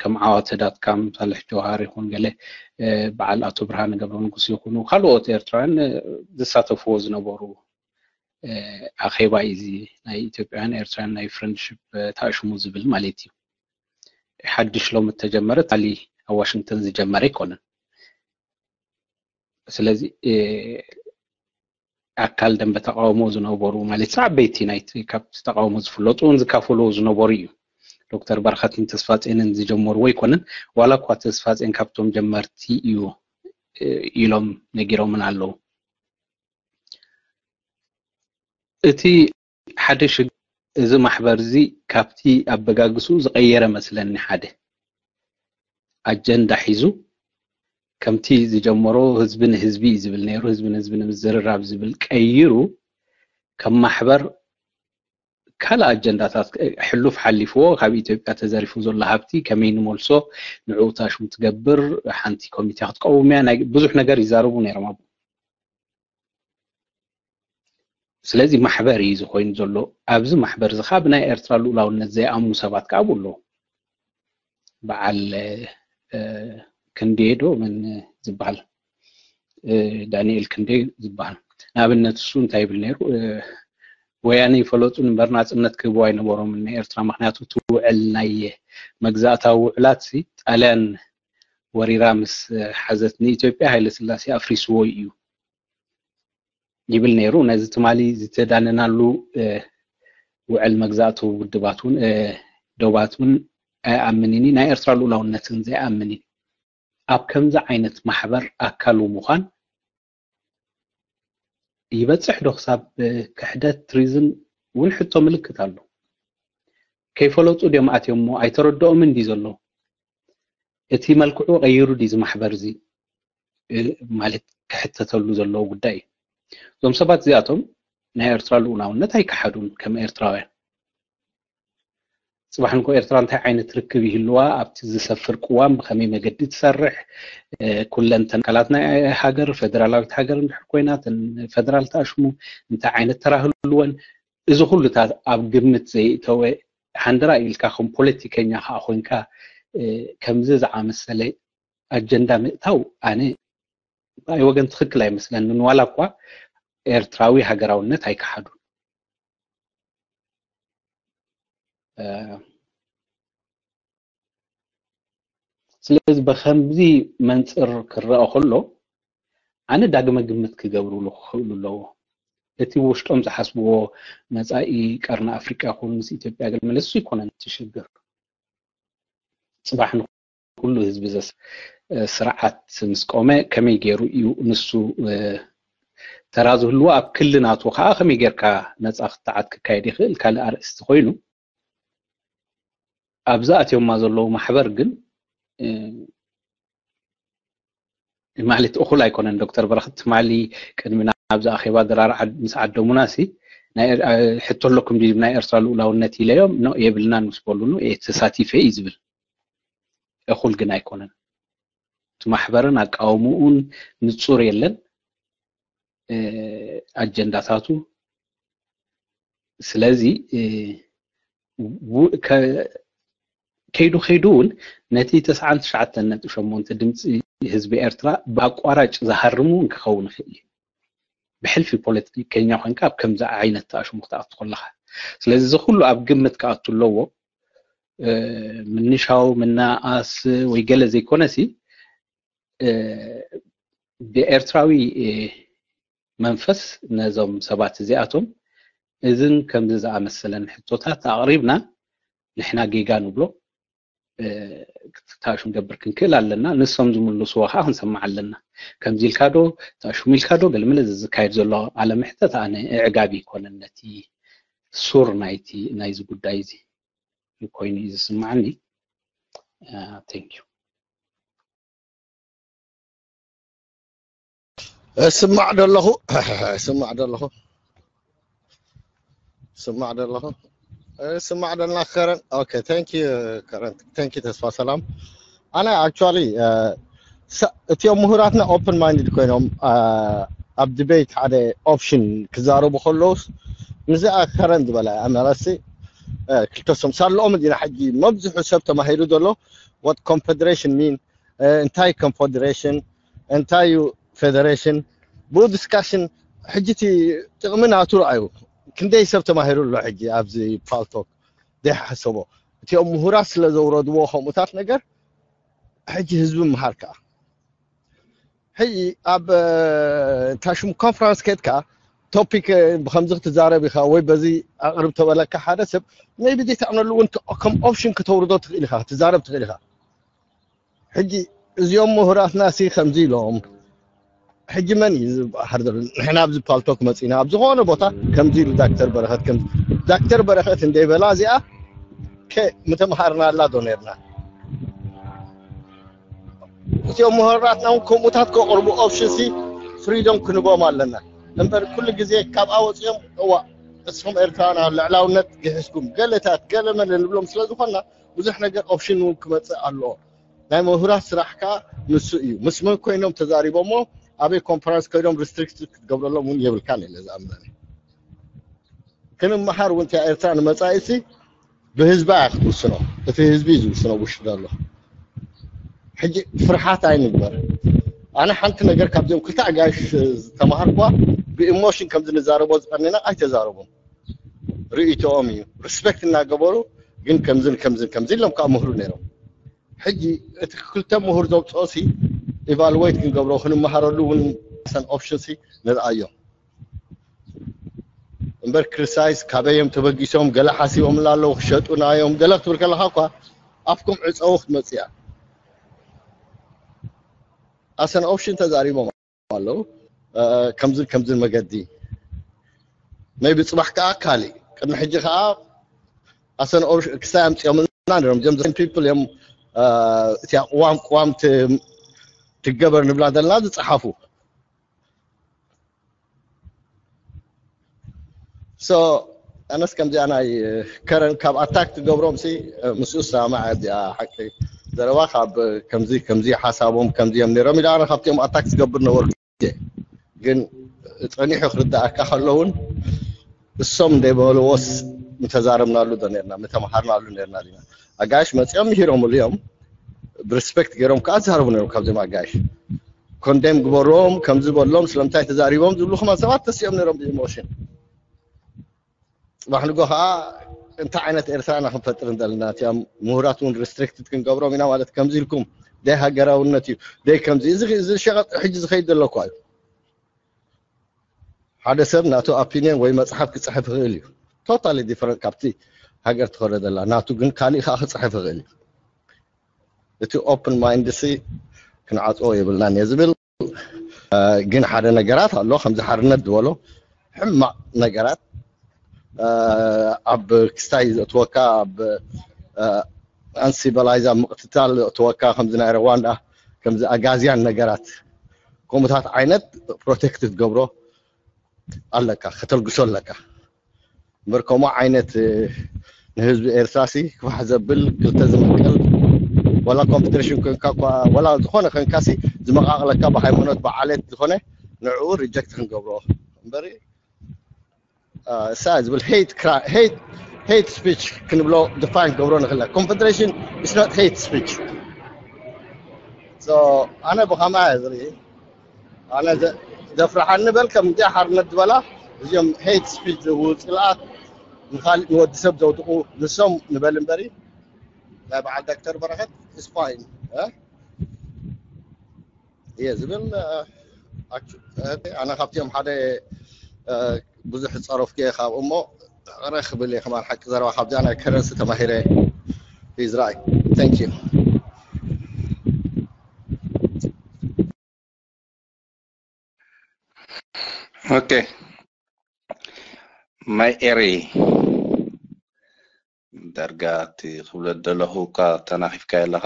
ከም ዓዋተ ዳትካም ሳልሕ ጆሃር ይኹን ገለ በዓል ኣቶ ብርሃነ ገብረ ንጉስ ይኹኑ ካልኦት ኤርትራውያን ዝሳተፍዎ ዝነበሩ ኣኼባ እዩ እዚ ናይ ኢትዮጵያውያን ኤርትራውያን ናይ ፍረንድሽፕ ተኣሽሙ ዝብል ማለት እዩ ሓድሽ ሎም ተጀመረ ታሊ ኣብ ዋሽንግተን ዝጀመረ ኣይኮነን ስለዚ ኣካል ደንበ ተቃውሞ ዝነበሩ ማለት ዓበይቲ ናይቲ ካብ ተቃውሞ ዝፍለጡ እውን ዝካፈሉ ዝነበሩ እዩ ዶክተር በረኸትን ተስፋጼንን ዝጀመሩ ኣይኮነን ዋላ እኳ ተስፋጼን ካብቶም ጀመርቲ እዩ ኢሎም ነጊሮምን ኣለዉ እቲ ሓደ ሽግ እዚ ማሕበር እዚ ካብቲ ኣበጋግስኡ ዝቀየረ መስለኒ ሓደ ኣጀንዳ ሒዙ ከምቲ ዝጀመሮ ህዝቢ ንህዝቢ እዩ ዝብል ነይሩ ህዝቢ ንህዝቢ ንምዝርራብ ዝብል ቀይሩ ከም ማሕበር ካልእ ኣጀንዳታት ሕሉፍ ሓሊፍዎ ካብ ኢትዮጵያ ተዘሪፉ ዘሎ ሃብቲ ከመይ ንመልሶ ንዕኡ ታሽሙ ትገብር ሓንቲ ኮሚቴ ክትቀውም እያ ብዙሕ ነገር ይዛረቡ ነይሮም ኣብ ስለዚ ማሕበር እዩ ዝኾይኑ ዘሎ ኣብዚ ማሕበር እዚ ከዓ ብናይ ኤርትራ ልኡላውነት ዘይኣምኑ ሰባት ከዓ ኣብኡ ኣለዉ በዓል ክንዴ ዶ መን ዝበሃል ዳንኤል ክንዴ ዝበሃል ንኣብነት እሱ እንታይ ይብል ነይሩ ወያነ ይፈለጡ ንበር ናፅነት ክህብዋ ኣይነበሮምን ንኤርትራ ምክንያቱ ትውዕል ናይ መግዛእታዊ ውዕላት ጣልያን ወሪራ ምስ ሓዘት ንኢትዮጵያ ሃይለ ስላሴ ኣፍሪስዎ እዩ ይብል ነይሩ ነዚ ትማሊ ዝተዳነናሉ ውዕል መግዛእቱ ውድባት እውን ዶባት እውን ኣይኣምንን ናይ ኤርትራ ልኡላውነትን ዘይኣምንን ኣብ ከምዚ ዓይነት ማሕበር ኣካሉ ምዃን ይበፅሕ ዶ ክሳብ ክሕደት ትሪዝን እውን ሕቶ ምልክት ኣሎ ከይፈለጡ ድዮም ኣትዮም እሞ ኣይተረድኦምን ድዩ ዘሎ እቲ መልክዑ ቀይሩ ድዩ እዚ ማሕበር እዚ ማለት ክሕተተሉ ዘለዎ ጉዳይ እዩ እዞም ሰባት እዚኣቶም ናይ ኤርትራ ልኡላውነት ኣይከሓዱን ከም ኤርትራውያን ጽባሕ ንኮ ኤርትራ እንታይ ዓይነት ርክብ ይህልዋ ኣብቲ ዝሰፍር ቅዋም ብከመይ መገዲ ትሰርሕ ኩለን ተንካላት ናይ ሃገር ፈደራላዊት ሃገር እንድሕር ኮይና ፈደራል ተኣሽሙ እንታይ ዓይነት ተራህልወን እዚ ኩሉታት ኣብ ግምት ዘይእተወ ሓንደራ ኢልካ ከም ፖለቲከኛ ከዓ ኮይንካ ከምዚ ዝዓመሰለ ኣጀንዳ ምእታው ኣነ ብኣይ ወገን ትኽክል ኣይመስለንን ዋላ እኳ ኤርትራዊ ሃገራውነት ኣይከሓዱን ስለዚ ብከምዚ መንፅር ክረአ ከሎ ኣነ ዳግመ ግምት ክገብርሉ ክኽእሉ ኣለዎ እቲ ውሽጦም ዝሓስብዎ መፃኢ ቀርኒ ኣፍሪቃ ይኹን ምስ ኢትዮጵያ ገለ መለሱ ይኮነን እቲ ሽግር ፅባሕ ንኩሉ ህዝቢ ስርዓት ምስ ቆመ ከመይ ገይሩ እዩ ንሱ ተራ ዝህልዎ ኣብ ክሊ ናቱ ከዓ ከመይ ጌርካ ነፃ ክትዓት ክካየድ ይኽእል ካልእ ኣርእስቲ ኮይኑ ኣብዚ ኣትዮማ ዘለዉ ማሕበር ግን ማለት እኹል ኣይኮነን ዶክተር በረክት ትማሊ ቅድሚ ናብዚ ኣኼባ ድራር ምስ ዓደሙና ሲ ሕቶ ኣለኩም ድዩ ናይ ኤርትራ ልኡላውነት ኢለዮም ኖ የብልናን ምስ በሉኑ ተሳቲፈ እዩ ዝብል እኹል ግን ኣይኮነን እቲ ማሕበርን ኣቃውምኡን ንጹር የለን ኣጀንዳታቱ ስለዚ ከይዱ ከይዱ እውን ነቲ ተስዓን ትሽዓተን ነጥቢ ሸሞንተ ድምፂ ህዝቢ ኤርትራ ብኣቋራጭ ዝሃርም እውን ክኸውን ይኽእል እዩ ብሕልፊ ፖለቲከኛ ኮንካ ኣብ ከምዚ ዓይነት ተኣሽሙ ክትኣቱ ከለካ ስለዚ እዚ ኩሉ ኣብ ግምት ክኣቱ ኣለዎ ምንሻው ምናኣስ ወይ ገለ ዘይኮነሲ ብኤርትራዊ መንፈስ ነዞም ሰባት እዚኣቶም እዝን ከምዚ ዝኣመሰለን ሕቶታት ኣቕሪብና ንሕና ጌጋ ንብሎ ታሽ ንገብር ክንክእል ኣለና። ንሶም ዝምልስዎ ከዓ ክንሰማዕ ኣለና። ከምዚ ኢልካ ዶ ታሹም ኢልካ ዶ ገለመለ ዝካየድ ዘሎ ቃለ መሕተት ኣነ ኣዕጋቢ ይኮነን ነቲ ሱር ናይቲ ናይዚ ጉዳይ እዚ ኮይኑ እዩ ዝስማዓኒ። Thank you። እስማዕ ደለኹ እስማዕ ደለኹ እስማዕ ደለኹ እስማዕ ደልና ከረን okay thank you ከረን thank you ተስፋ ሰላም ኣነ actually እቲኦም ምሁራትና open minded ኮይኖም ኣብ debate ሓደ option ክዛረቡ ከለውስ ምስዚኣ ከረን ዝበላ ኣመራሲ ክልተሶም ሳለኦም ዲና ሕጂ መብዝሑ ሰብ ተማሂሩ ዘሎ what confederation mean እንታይ confederation እንታይ እዩ federation ብኡ discussion ሕጂ እቲ ጥቕሚ ናቱ ረኣዩ ክንደይ ሰብ ተማሂሩ ኣሎ ሕጂ ኣብዚ ፓልቶክ ዘይሓሰቦ እቲኦም ምሁራት ስለ ዘውረድዎ ከምኡታት ነገር ሕጂ ህዝቢ ምሃር ከዓ ሕጂ ኣብ ታሽም ኮንፈረንስ ከድካ ቶፒክ ብከምዚ ክትዛረብ ኢኻ ወይ በዚ ኣቕርብ ተበለካ ሓደ ሰብ maybe ዘይተኣምነሉ እውን ከም ኦፕሽን ከተውርዶ ትኽእል ኢኻ ክትዛረብ ትኽእል ኢኻ ሕጂ እዚኦም ምሁራትና ሲ ከምዚ ኢሎም ሕጂ መን እዩ ዝበሃር ዘሎ ንሕና ኣብዚ ፓልቶክ መፂና ኣብ ዝኾነ ቦታ ከምዚ ኢሉ ዳክተር በረኸት ከም ዳክተር በረኸት እንደይበላ እዚኣ ምተምሃርናላ ዶ ነርና እዚኦም ምሁራትና እውን ከምኡታት ከቕርቡ ኦፕሽን ሲ ፍሪዶም ክንቦም ኣለና እምበር ኩሉ ግዜ ካብኣ ወፂኦም እዋ እስኹም ኤርትራና ልዕላውነት ግሒስኩም ገለታት ገለመለ ንብሎም ስለ ዝኾንና ብዙሕ ነገር ኦፕሽን እውን ክመፅእ ኣለዎ ናይ ምሁራት ስራሕ ከዓ ንሱ እዩ ምስ መን ኮይኖም ተዛሪቦሞ ኣበይ ኮንፈረንስ ኮይኖም ሪስትሪክት ክትገብረሎም እውን የብልካን ኢለ ዝኣምነኒ ክንመሃር እውን እቲያ ኤርትራ ንመፃኢሲ ብህዝቢ እያ ክትውስኖ እቲ ህዝቢ እዩ ዝውስኖ ውሽጢ ዘሎ ሕጂ ፍርሓት ኣይንግበር ኣነ ሓንቲ ነገር ካብዚኦም ክልተ ኣጋይሽ ዝተማሃርኳ ብኢሞሽን ከም ዝንዛረቦ ዝቀኒና ኣይተዛረቡን ርእይቶኦም እዩ ሪስፔክት እናገበሩ ግን ከምዝን ከምዝን ከምዚ ኢሎም ከዓ ምህሩ ነይሮም ሕጂ እቲ ክልተ ምሁር ዘውፅኦ ሲ ኢቫሉዌት ክንገብሮ ክንመሃረሉ እውን ሰን ኦፕሽን ሲ ንርኣዮ እምበር ክሪሳይስ ካበዮም ተበጊሶም ገለ ሓሲቦምላ ኣለዉ ክሸጡና እዮም ገለ ክትብል ከለካ እኳ ኣፍኩም ዕፀዉ ክትመፅእ እያ ኣሰን ኦፕሽን ተዛሪቦም ኣለዉ ከምዝን ከምዝን መገዲ maybe ፅባሕ ከዓ ካሊእ ቅድሚ ሕጂ ከዓ ኣሰን ክስታይ ኣምፅኦምልና ነሮም ዞም people እዮም እቲያ ቅዋም ቅዋም ትገበር ንብላ ዘለና ዝፀሓፉ so ኣነስ ከምዚኣ ናይ ከረን ካብ ኣታክ ትገብሮም ሲ ምስኡ ሰማዕ እዚኣ ሓቂ ዘረባ ካብ ከምዚ ከምዚ ሓሳቦም ከምዚ እዮም ነሮም ኢላ ኣነ ካብቲኦም ኣታክ ዝገብር ነበሩ ግን ፀኒሑ ክርዳኣካ ከለውን እሶም እንደይበልዎስ ምተዛረብናሉ ዶ ነርና ምተምሃርናሉ ነርና ዲና ኣጋይሽ መፂኦም ምሂሮምሉ እዮም ብሪስፔክት ገይሮም ከዓ ዝዛረቡ ነሮም ካብዚኦም ኣጋይሽ ኮንደም ግበሮም ከምዚ በሎም ስለምንታይ ተዛሪቦም ዝብሉ ከማን ሰባት ተሲኦም ነሮም ብኢሞሽን ፅባሕ ንጎ ከዓ እንታይ ዓይነት ኤርትራ ኢና ክንፈጥር እንደለና እቲኦም ምሁራት እውን ሪስትሪክትድ ክንገብሮም ኢና ማለት ከምዚ ኢልኩም ደይ ሃገራውነት እዩ ደይ ከምዚ እዚ ሸቐጥ ሕጂ ዝኸይድ ዘሎ እኳ እዩ ሓደ ሰብ ናቱ ኦፒኒየን ወይ መፅሓፍ ክፅሕፍ ይኽእል እዩ ቶታሊ ዲፈረንት ካብቲ ሃገር ትኸደ ዘላ ናቱ ግን ካሊእ ከዓ ክፅሕፍ ይኽእል እዩ እቲ ኦፕን ማይንድ ሲ ክንዓፅዎ የብልናን እየ ዝብል ግን ሓደ ነገራት ኣሎ ከምዚ ሓርነት ዝበሎ ሕማቕ ነገራት ኣብ ክስታይ ዘእትወካ ኣብ ኣንሲቨላይዝ ኣብ ምቕትታል ዘእትወካ ከምዚ ናይ ርዋንዳ ከምዚ ኣጋዝያን ነገራት ከምኡታት ዓይነት ፕሮቴክት ትገብሮ ኣለካ ከተልግሶ ኣለካ እምበር ከምኡ ዓይነት ንህዝቢ ኤርትራ ሲ ክፋሕ ዘብል ክልተ ዝምቅል ወላ ኮንፌደሬሽን ኮንካ እኳ ወላ ዝኾነ ኮንካ ሲ ዝመቃቅለካ ብሃይማኖት ብዓሌት ዝኾነ ንዕኡ ሪጀክት ክንገብሮ እምበሪ እሳ ዝብል ሄት ስፒች ክንብሎ ዲፋይን ክገብሮ ንክእል ኮንፌደሬሽን is not hate speech ኣነ ብኸማ እየ ዝርኢ ኣነ ዘፍርሓኒ በል ከም እንዲያ ሓርነት ዝበላ እዚኦም ሄት ስፒች ዝህቡ ፅልኣት ንካሊእ ንወዲ ሰብ ዘውድቁ ንሶም ንበል እምበሪ ናይ በዓል ዳክተር በረኸት ስፓይን እየ ዝብል ኣነ ካብቲኦም ሓደ ብዙሕ ዝፀረፍኩ እየ ካብኡ እሞ፣ ቅረ ክብል እየ ከማን ሓቂ ዘረባ ካብዚኣ ናይ ከረንሲ ተማሂረ። ሂዝራይ ቴንክ ዩ። ኦኬ ማይ ኤሪ፣ ዳርጋ እቲ ክብለ ደለኹ እኳ ተናኺፍካ ኣለኻ።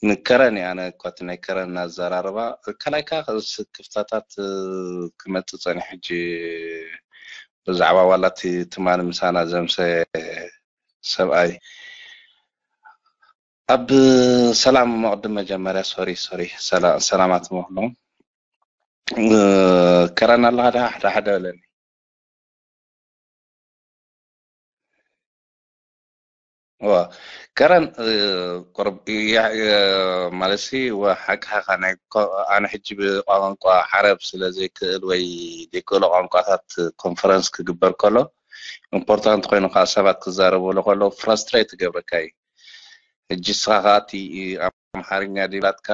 ንከረን እየ ኣነ እኳ እቲ ናይ ከረን እናዘራረባ፣ ካልኣይካ ክፍተታት ክመፅእ ፀኒሑ ሕጂ ብዛዕባ ዋላ እቲ ትማሊ ምሳና ዘምሰ ሰብኣይ ኣብ ሰላም መቕድም መጀመርያ ሶሪ ሶሪ ሰላማት መክሎም ከረን ኣለኻ ደሓ ሓደ ሓደ በለኒ። እዋ ከረን ቁርብ ማለትሲ ሓቅኻ ናይ ኣነ ሕጂ ብቋንቋ ዓረብ ስለ ዘይክእል ወይ ዘይክእሎ ቋንቋታት ኮንፈረንስ ክግበር ከሎ ኢምፖርታንት ኮይኑ ከዓ ሰባት ክዛረብሉ ከሎ ፍራስትሬት ትገብረካ እዩ። ሕጂ ንስኻ ከዓ እቲ ኣምሓርኛ ድላትካ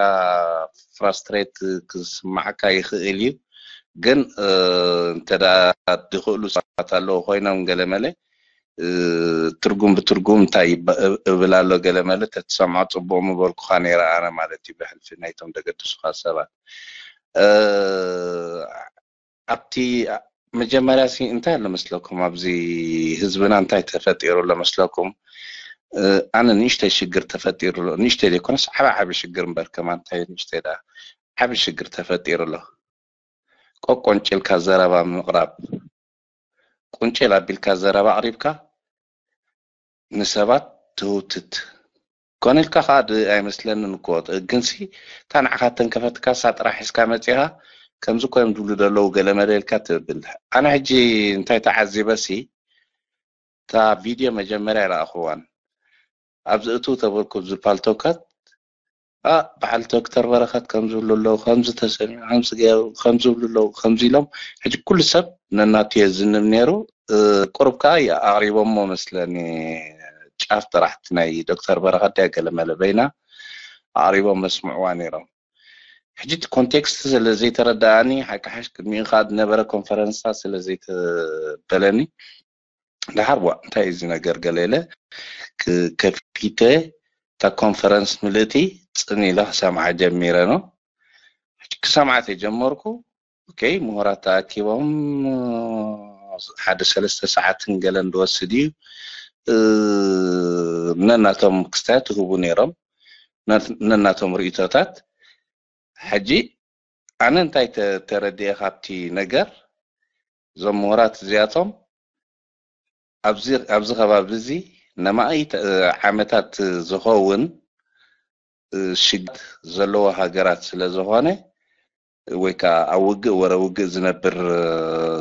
ፍራስትሬት ክስማዓካ ይኽእል እዩ፣ ግን እንተ ድኽእሉ ሰባት ኣለዉ ኮይኖም ገለመለ ትርጉም ብትርጉም እንታይ እብል ኣሎ ገለመለ ተትሰምዖ ፅቡቅ ምበልኩካ ነይረ ኣነ ማለት እዩ ብሕልፊ ናይቶም ደገድሱካ ሰባት ኣብቲ መጀመርያ ሲ እንታይ ኣሎ መስለኩም ኣብዚ ህዝብና እንታይ ተፈጢሩ ኣሎ መስለኩም ኣነ ንእሽተይ ሽግር ተፈጢሩ ኣሎ ንእሽተይ ዘይኮነስ ዓበ ዓበ ሽግር እምበር ከማ እንታይ ንእሽተይ ዳ ዓበ ሽግር ተፈጢሩ ኣሎ ቆቆንጭልካ ዘረባ ምቕራብ ቁንጭል ኣቢልካ ዘረባ ኣቕሪብካ ንሰባት ትህውትት ኮነ ኢልካ ከዓ ድ ኣይመስለንን እኮ ግንሲ እታ ንዓኻ ተንከፈትካ እሳ ጥራሕ ሒዝካ መፂኻ ከምዚ ኮይም ዝብሉ ዘለዉ ገለ መለ ኢልካ ትብል ኣነ ሕጂ እንታይ ተዓዚበ ሲ እታ ቪድዮ መጀመርያ ይረኣኽዋን ኣብዚ እቱ ተበልኩ ኣብዚ ፓልቶካት በዓል ዶክተር በረኸት ከም ዝብሉ ኣለዉ ከምዚ ተሰሚዑ ከምዚ ገይሩ ከም ዝብሉ ኣለዉ ከምዚ ኢሎም ሕጂ ኩሉ ሰብ ነናቱ የዝንብ ነይሩ ቁሩብ ከዓ ኣቕሪቦሞ መስለኒ ጫፍ ጥራሕ እቲ ናይ ዶክተር በረኸት ድያ ገለ መለ በይና ኣቕሪቦም መስምዕዋ ነይሮም ሕጂ እቲ ኮንቴክስት ስለ ዘይተረዳኣኒ ሓቂ ሓሽ ቅድሚኡ ከዓ ዝነበረ ኮንፈረንስታት ስለ ዘይተበለኒ ደሓር ዋ እንታይ እዚ ነገር ገለ ኢለ ከፊተ እታ ኮንፈረንስ ምልእቲ ፅን ኢለ ክሰምዓ ጀሚረ ነው ክሰምዓ ተጀመርኩ ኦኬ ምሁራት ተኣኪቦም ሓደ ሰለስተ ሰዓትን ገለን ዝወስድ እዩ ነናቶም ክስታያት ይህቡ ነይሮም ነናቶም ርእቶታት ሕጂ ኣነ እንታይ ተረድኤ ካብቲ ነገር እዞም ምሁራት እዚኣቶም ኣብዚ ከባቢ እዚ ነማእት ዓመታት ዝኸውን ሽግር ዘለዎ ሃገራት ስለ ዝኾነ ወይ ከዓ ኣብ ውግእ ወረ ውግእ ዝነብር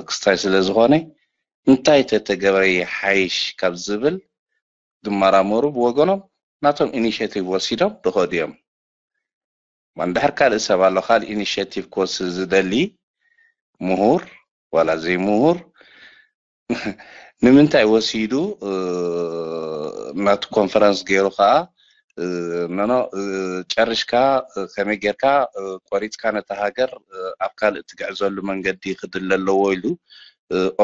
ክስታይ ስለ ዝኾነ እንታይ ተተገበረ ይሓይሽ ካብ ዝብል ዝመራመሩ ብወገኖም ናቶም ኢኒሽቲቭ ወሲዶም ዝኸዱ እዮም። እንድሕር ካልእ ሰብ ኣሎ ካልእ ኢኒሽቲቭ ክወስድ ዝደሊ ምሁር ዋላ ዘይምሁር ንምንታይ ወሲዱ ናቱ ኮንፈረንስ ገይሩ ከዓ ኖኖ ጨርሽካ ከመይ ጌርካ ቆሪፅካ ነቲ ሃገር ኣብ ካልእ ትግዕዘሉ መንገዲ ክድለ ኣለዎ ኢሉ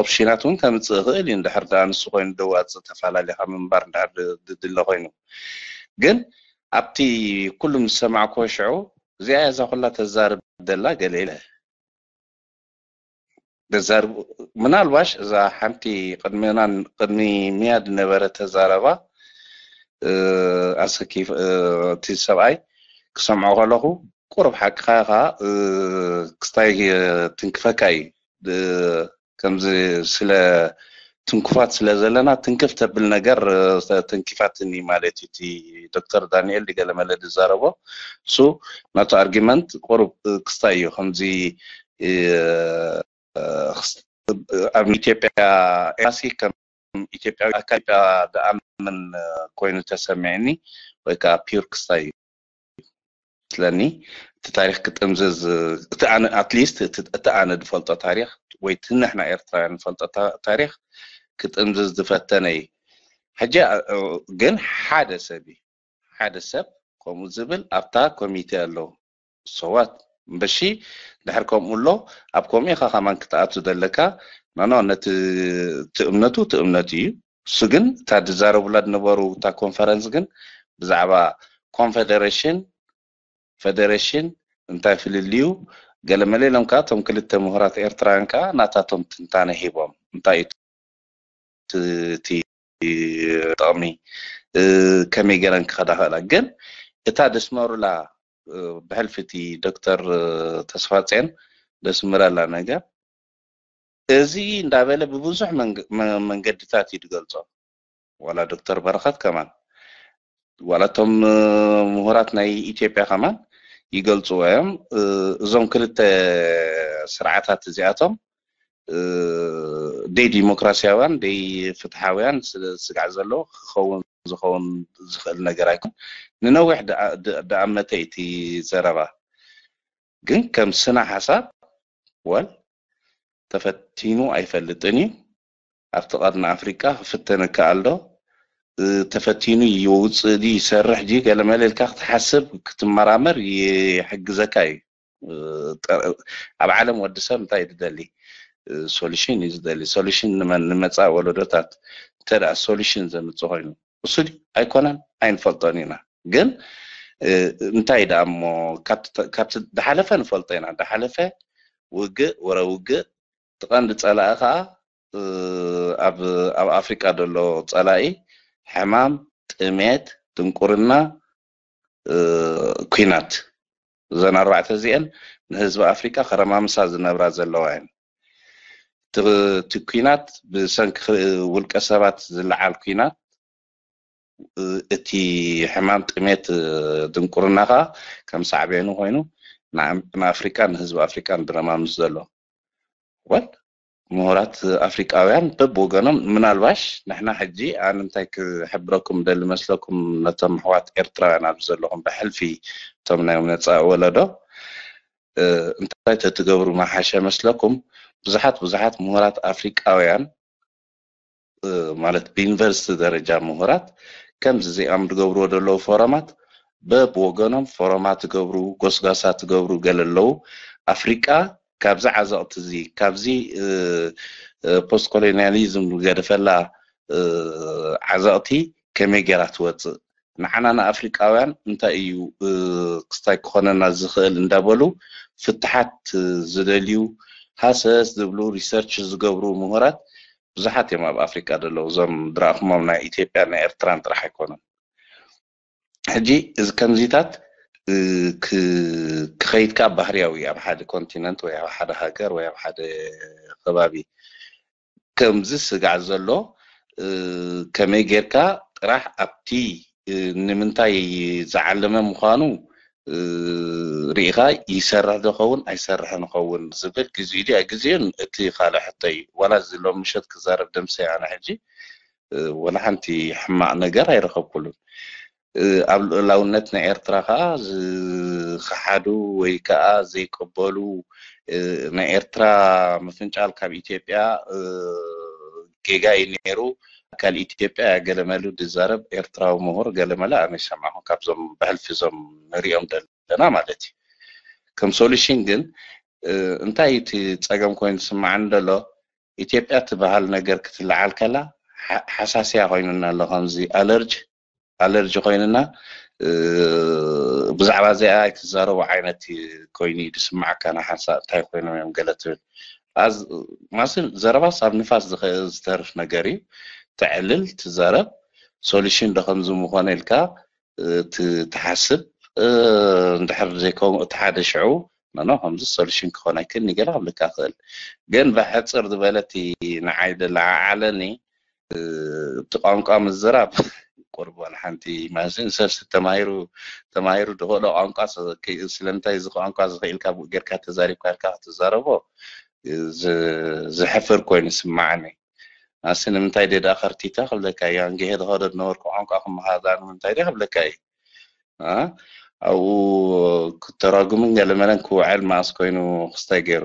ኦፕሽናት እውን ከምፅእ ይኽእል እዩ እንድሕር ደኣ ንሱ ኮይኑ ደዋፅ ተፈላለኻ ምንባር እንድሕር ድድለ ኮይኑ ግን ኣብቲ ኩሉ ምስ ሰማዕክዎ ሽዑ እዚኣ እያ እዛ ኩላ ተዛርብ ደላ ገለ ኢለ ተዛርብ ምናልባሽ እዛ ሓንቲ ቅድሚናን ቅድሚ ሚያ ዝነበረ ተዛረባ ኣሰኪፍ እቲ ሰብኣይ ክሰምዖ ከለኹ ቁሩብ ሓቅኻ ኢኻ ክስታይ ትንክፈካ እዩ ከምዚ ስለ ትንክፋት ስለ ዘለና ትንክፍ ተብል ነገር ተንኪፋትኒ ማለት እዩ እቲ ዶክተር ዳንኤል ድገለመለ ዝዛረቦ እሱ ናቱ ኣርጊመንት ቁሩብ ክስታይ እዩ ከምዚ ኣብ ኢትዮጵያ ኤምባሲ ከም ኢትዮጵያዊ ኣካል ኢትዮጵያ ዝኣምን ኮይኑ ተሰሚዕኒ ወይ ከዓ ፒውር ክስታይ እዩ መስለኒ እቲ ታሪክ ክጥምዝዝ እቲ ኣነ ኣትሊስት እቲ ኣነ ዝፈልጦ ታሪክ ወይ እቲ ንሕና ኤርትራውያን ንፈልጦ ታሪክ ክጥምዝዝ ዝፈተነ እዩ ሕጂ ግን ሓደ ሰብ እዩ ሓደ ሰብ ከምኡ ዝብል ኣብታ ኮሚቴ ኣለዉ ሰዋት እምበሺ ድሕር ከምኡ ኣሎ ኣብ ከምኡ ኢኻ ከማን ክትኣቱ ዘለካ። ኖኖ ነቲ ትእምነቱ ትእምነቱ እዩ። እሱ ግን እታ ዝዛረቡላ ዝነበሩ እታ ኮንፈረንስ ግን ብዛዕባ ኮንፌደሬሽን፣ ፌደሬሽን እንታይ ፍልልዩ ገለመለ ኢሎም ከዓ እቶም ክልተ ምሁራት ኤርትራውያን ከዓ ናታቶም ትንታነ ሂቦም። እንታይ እዩ እቲ ጥቕሚ ከመይ ገይረን ክኸዳ ክእላ? ግን እታ ደስመሩላ ብሕልፊ እቲ ዶክተር ተስፋፅዮን ደስምረላ ነገር እዚ እንዳበለ ብብዙሕ መንገድታት እዩ ዝገልፆ። ዋላ ዶክተር በረኸት ከማን ዋላ እቶም ምሁራት ናይ ኢትዮጵያ ከማን ይገልፅዎ እዮም። እዞም ክልተ ስርዓታት እዚኣቶም ደይ ዲሞክራሲያውያን ደይ ፍትሓውያን ስለ ስጋዕ ዘሎ ክኸውን ዝኸውን ዝኽእል ነገር ኣይኮን። ንነዊሕ ደኣመተ እቲ ዘረባ ግን ከም ስነ ሓሳብ ወል ተፈቲኑ ኣይፈልጥን እዩ። ኣብቲ ቀርኒ ኣፍሪቃ ክፍተን ይከኣል ዶ? ተፈቲኑ ይወፅእ ድዩ ይሰርሕ ድዩ ገለመለ ኢልካ ክትሓስብ ክትመራመር ይሕግዘካ እዩ። ኣብ ዓለም ወዲ ሰብ እንታይ እዩ ዝደሊ? ሶሉሽን እዩ ዝደሊ። ሶሉሽን ንመን? ንመፃኢ ወለዶታት። እንተ ደኣ ሶሉሽን ዘምፅእ ኮይኑ እሱ ድዩ ኣይኮነን ኣይንፈልጦን ኢና። ግን እንታይ ደኣ እሞ ካብቲ ዝሓለፈ ንፈልጦ ኢና። ዝሓለፈ ውግእ ወረ ውግእ እቲ ቀንዲ ፀላኢ ከዓ ኣብ ኣፍሪቃ ዘሎ ፀላኢ ሕማም፣ ጥሜት፣ ድንቁርና፣ ኩናት። እዘን ኣርባዕተ እዚአን ንህዝቢ ኣፍሪቃ ከረማምሳ ዝነብራ ዘለዋ እየን። እቲ ኩናት ብሰንኪ ውልቀ ሰባት ዝለዓል ኩናት እቲ ሕማም ጥሜት ድንቁርና ከዓ ከም ሳዕቤኑ ኮይኑ ንኣፍሪቃን ንህዝቢ ኣፍሪቃን ድረማምስ ዘሎ ወል ምሁራት ኣፍሪቃውያን በብወገኖም ምናልባሽ ንሕና ሕጂ ኣነ እንታይ ክሕብረኩም ደሊ መስለኩም ነቶም ኣሕዋት ኤርትራውያን ኣብዚ ዘለኹም ብሕልፊ እቶም ናይ መፃኢ ወለዶ እንታይ ተትገብሩ መሓሸ መስለኩም? ብዙሓት ብዙሓት ምሁራት ኣፍሪቃውያን ማለት ብዩኒቨርሲቲ ደረጃ ምሁራት ከምዚ እዚኣም ዝገብርዎ ዘለዉ ፎረማት በብወገኖም ፎረማ ትገብሩ ጎስጓሳ ትገብሩ ገለ ኣለዉ። ኣፍሪቃ ካብዚ ዓዘቕቲ እዚ ካብዚ ፖስት ኮሎኒያሊዝም ዝገደፈላ ዓዘቕቲ ከመይ ገይራ ትወፅእ? ንዓና ንኣፍሪቃውያን እንታይ እዩ ክስታይ ክኾነና ዝኽእል እንዳበሉ ፍትሓት ዝደልዩ ሃሰስ ዝብሉ ሪሰርች ዝገብሩ ምሁራት ብዙሓት እዮም ኣብ ኣፍሪቃ ዘለዉ። እዞም ድረኣኹሞም ናይ ኢትዮጵያ ናይ ኤርትራን ጥራሕ ኣይኮኑን። ሕጂ እዚ ከምዚታት ክኸይድካ ባህርያዊ ኣብ ሓደ ኮንቲነንት ወይ ኣብ ሓደ ሃገር ወይ ኣብ ሓደ ከባቢ ከምዚ ስጋዕ ዘሎ ከመይ ጌርካ ጥራሕ ኣብቲ ንምንታይ ዝዓለመ ምዃኑ ርኢኻ ይሰርሕ ዶ ኸውን ኣይሰርሕን ኸውን ዝብል ግዜኡ ድዩ ኣይግዜኡን እቲ ካልእ ሕቶ እዩ። ዋላ እዚ ሎም ምሸት ክዛረብ ደምሰ ኣነ ሕጂ ወላ ሓንቲ ሕማቕ ነገር ኣይረኸብኩሉን። ኣብ ልኡላውነት ናይ ኤርትራ ከዓ ዝኸሓዱ ወይ ከዓ ዘይቀበሉ ናይ ኤርትራ ምፍንጫል ካብ ኢትዮጵያ ጌጋ እዩ ነይሩ። ኣካል ኢትዮጵያ ገለመሉ ዝዛረብ ኤርትራዊ ምሁር ገለመለ ኣነ ይሰማዕኹም ካብዞም ብሕልፊ እዞም ንሪኦም ዘለና ማለት እዩ። ከም ሶሉሽን ግን እንታይ እቲ ፀገም ኮይኑ ዝስማዓኒ ዘሎ ኢትዮጵያ ትበሃል ነገር ክትለዓል ከላ ሓሳስያ ኮይኑና ኣሎ ከምዚ ኣለርጅ ኣለርጂ ኮይንና ብዛዕባ እዚኣ ኣይትዛረቡ ዓይነት ኮይኑ እዩ ዝስማዓካ ንሓንሳ እንታይ ኮይኖም እዮም ገለ ትብል ማስን ዘረባስ ኣብ ንፋስ ዝተርፍ ነገር እዩ። ተዕልል ትዛረብ ሶሉሽን ዶ ከምዚ ምኾነ ኢልካ ትሓስብ እንድሕር ዘይከውን እቲ ሓደ ሽዑ ኖኖ ከምዚ ሶሉሽን ክኾን ኣይክእል ንገለ ክብልካ ክእል ግን ብሕፅር ዝበለቲ ንዓይ ደለዓዓለኒ እቲ ቋንቋ ምዝራብ ቁርብ ዋላ ሓንቲ ማሽን ሰብሲ ተማሂሩ ተማሂሩ ዝኽእሎ ቋንቋ ስለምንታይ እዚ ቋንቋ ዝኽኢልካ ብኡ ጌርካ ተዛሪብካ ኢልካ ክትዛረቦ ዝሕፍር ኮይኑ ስማዓኒ ኣሲ ንምንታይ ደዳ ከርቲታ ክብለካ እያ እንግሄ ዝኸደ ዝነበርኩ ቋንቋ ክመሃዛ ንምንታይ ደ ክብለካ እዩ ኣብኡ ክተራጉምን ገለመለን ክውዕል መኣስ ኮይኑ ክስታይ ገይሩ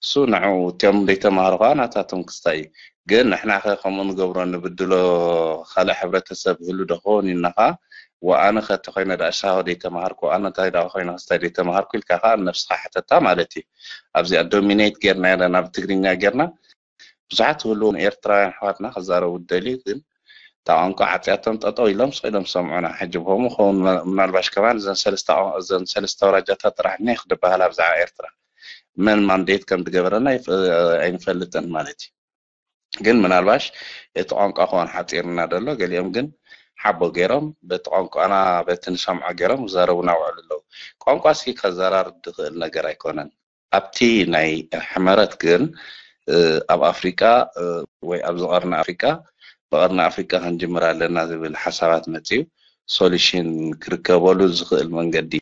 እሱ ንዑ እቲኦም ዘይተማሃሩ ከዓ ናታቶም ክስታይ እዩ ግን ንሕና ከ ከምኡ ንገብሮ ንብድሎ ካልእ ሕብረተሰብ ህሉ ዶ ክኸውን ኢልና ከዓ ወኣነ ከ ተኾይነ ደኣ እሳሆ ደይተማሃርኩ፣ ኣነ እንታይ ደኣ ኮይነ ክስታይ ደይተማሃርኩ ኢልካ ከዓ ንነብስኻ ሕተታ ማለት እዩ። ኣብዚኣ ዶሚኔት ጌርና ኢና ናብ ትግርኛ ጌርና። ብዙሓት ህልውን ኤርትራውያን ኣሕዋትና ክዛረቡ ዝደልዩ፣ ግን እታ ቋንቋ ዓጽያቶም ጠጠው ኢሎም ስቕ ኢሎም ዝሰምዑና። ሕጂ ብኸምኡ ክኸውን ምናልባሽ ከማን እዘን ሰለስተ ኣው-፣ እዘን ሰለስተ ኣውራጃታት ጥራሕ እኒሀ ክድበሃላ ብዛዕባ ኤርትራ መን ማንዴት ከም ዝገበረና ኣይፍ-፣ ኣይንፈልጥን ማለት እዩ። ግን ምናልባሽ እቲ ቋንቋ ክኾን ሓጺርና ደሎ፣ ገሊኦም ግን ሓቦ ገይሮም በቲ ቋንቋና በቲ ንሰምዖ ገይሮም ክዛረቡና ውዕሉ ኣለዉ። ቋንቋ ሲ ከዘራርብ ዝኽእል ነገር ኣይኮነን። ኣብቲ ናይ ሕመረት ግን ኣብ ኣፍሪቃ ወይ ኣብዚ ቀርኒ ኣፍሪቃ ብቀርኒ ኣፍሪቃ ክንጅምር ኣለና ዝብል ሓሳባት መፅዩ ሶሉሽን ክርከበሉ ዝኽእል መንገዲ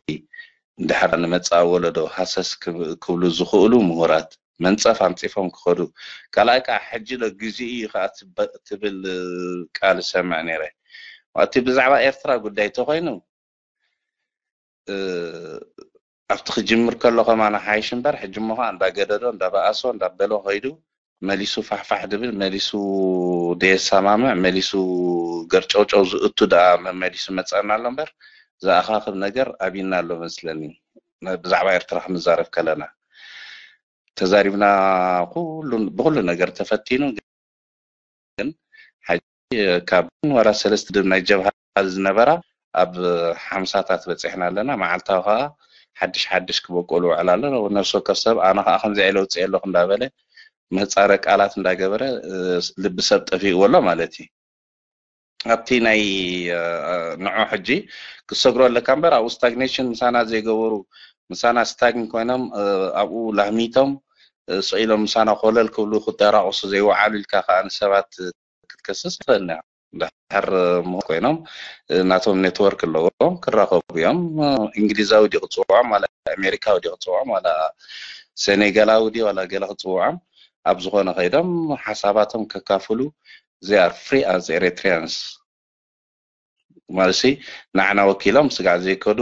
እንድሕር ንመፃኢ ወለዶ ሃሰስ ክብ-፣ ክብሉ ዝኽእሉ ምሁራት መንፀፍ ኣንፂፎም ክኸዱ። ካልኣይ ከዓ ሕጂ ዶ ግዜኡ እዩ ከዓ ትበ-፣ ትብል ቃል እሰምዕ ነይረ። እቲ ብዛዕባ ኤርትራ ጉዳይ ተኾይኑ ኣብቲ ክጅምር ከሎ ከማን ሓይሽ እምበር፣ ሕጂ እሞ ከዓ እንዳገደዶ እንዳበኣሶ እንዳበሎ ከይዱ መሊሱ ፋሕፋሕ ድብል፣ መሊሱ ደየሰማምዕ፣ መሊሱ ገርጨውጨው ዝእቱ ደኣ መመሊሱ መፀና ኣሎ እምበር፣ ዝኣኻኽብ ነገር ኣብይና ኣሎ መስለኒ። ብዛዕባ ኤርትራ ክንዛረብ ከለና ተዛሪብና ኩሉ ብኩሉ ነገር ተፈቲኑ፣ ግን ሕጂ ካብ ዋላ ሰለስተ ድብ ናይ ጀብሃ ዝነበራ ኣብ ሓምሳታት በፂሕና ኣለና። መዓልታዊ ከዓ ሓድሽ ሓድሽ ክበቆሉ ውዕል ኣሎ። ነብሲ ወከፍ ሰብ ኣነ ከዓ ከምዚ ኢለ ውፅእ ኣለኹ እንዳበለ ምህፃረ ቃላት እንዳገበረ ልቢ ሰብ ጠፊእዎ ኣሎ ማለት እዩ። ኣብቲ ናይ ንዑ ሕጂ ክሰግሮ ኣለካ እምበር ኣብኡ ስታግኔሽን ምሳና ዘይገበሩ ምሳና ስታግን ኮይኖም ኣብኡ ላህሚቶም ስቕ ኢሎም ምሳና ኮለል ክብሉ ክደራቑሱ ዘይወዓሉ ኢልካ ከዓ ንሰባት ክትከስስ ትኽእል ኢና። ድሕር ምሁር ኮይኖም ናቶም ኔትወርክ ኣለዎም ክራኸቡ እዮም። እንግሊዛዊ ድዩ ክፅውዖም ዋላ ኣሜሪካዊ ድዩ ክፅውዖም ዋላ ሴኔጋላዊ ድዩ ዋላ ገለ ክፅውዖም ኣብ ዝኾነ ከይዶም ሓሳባቶም ከካፍሉ they are free as Eritreans። ማለት ንዓና ወኪሎም ስጋዕ ዘይከዱ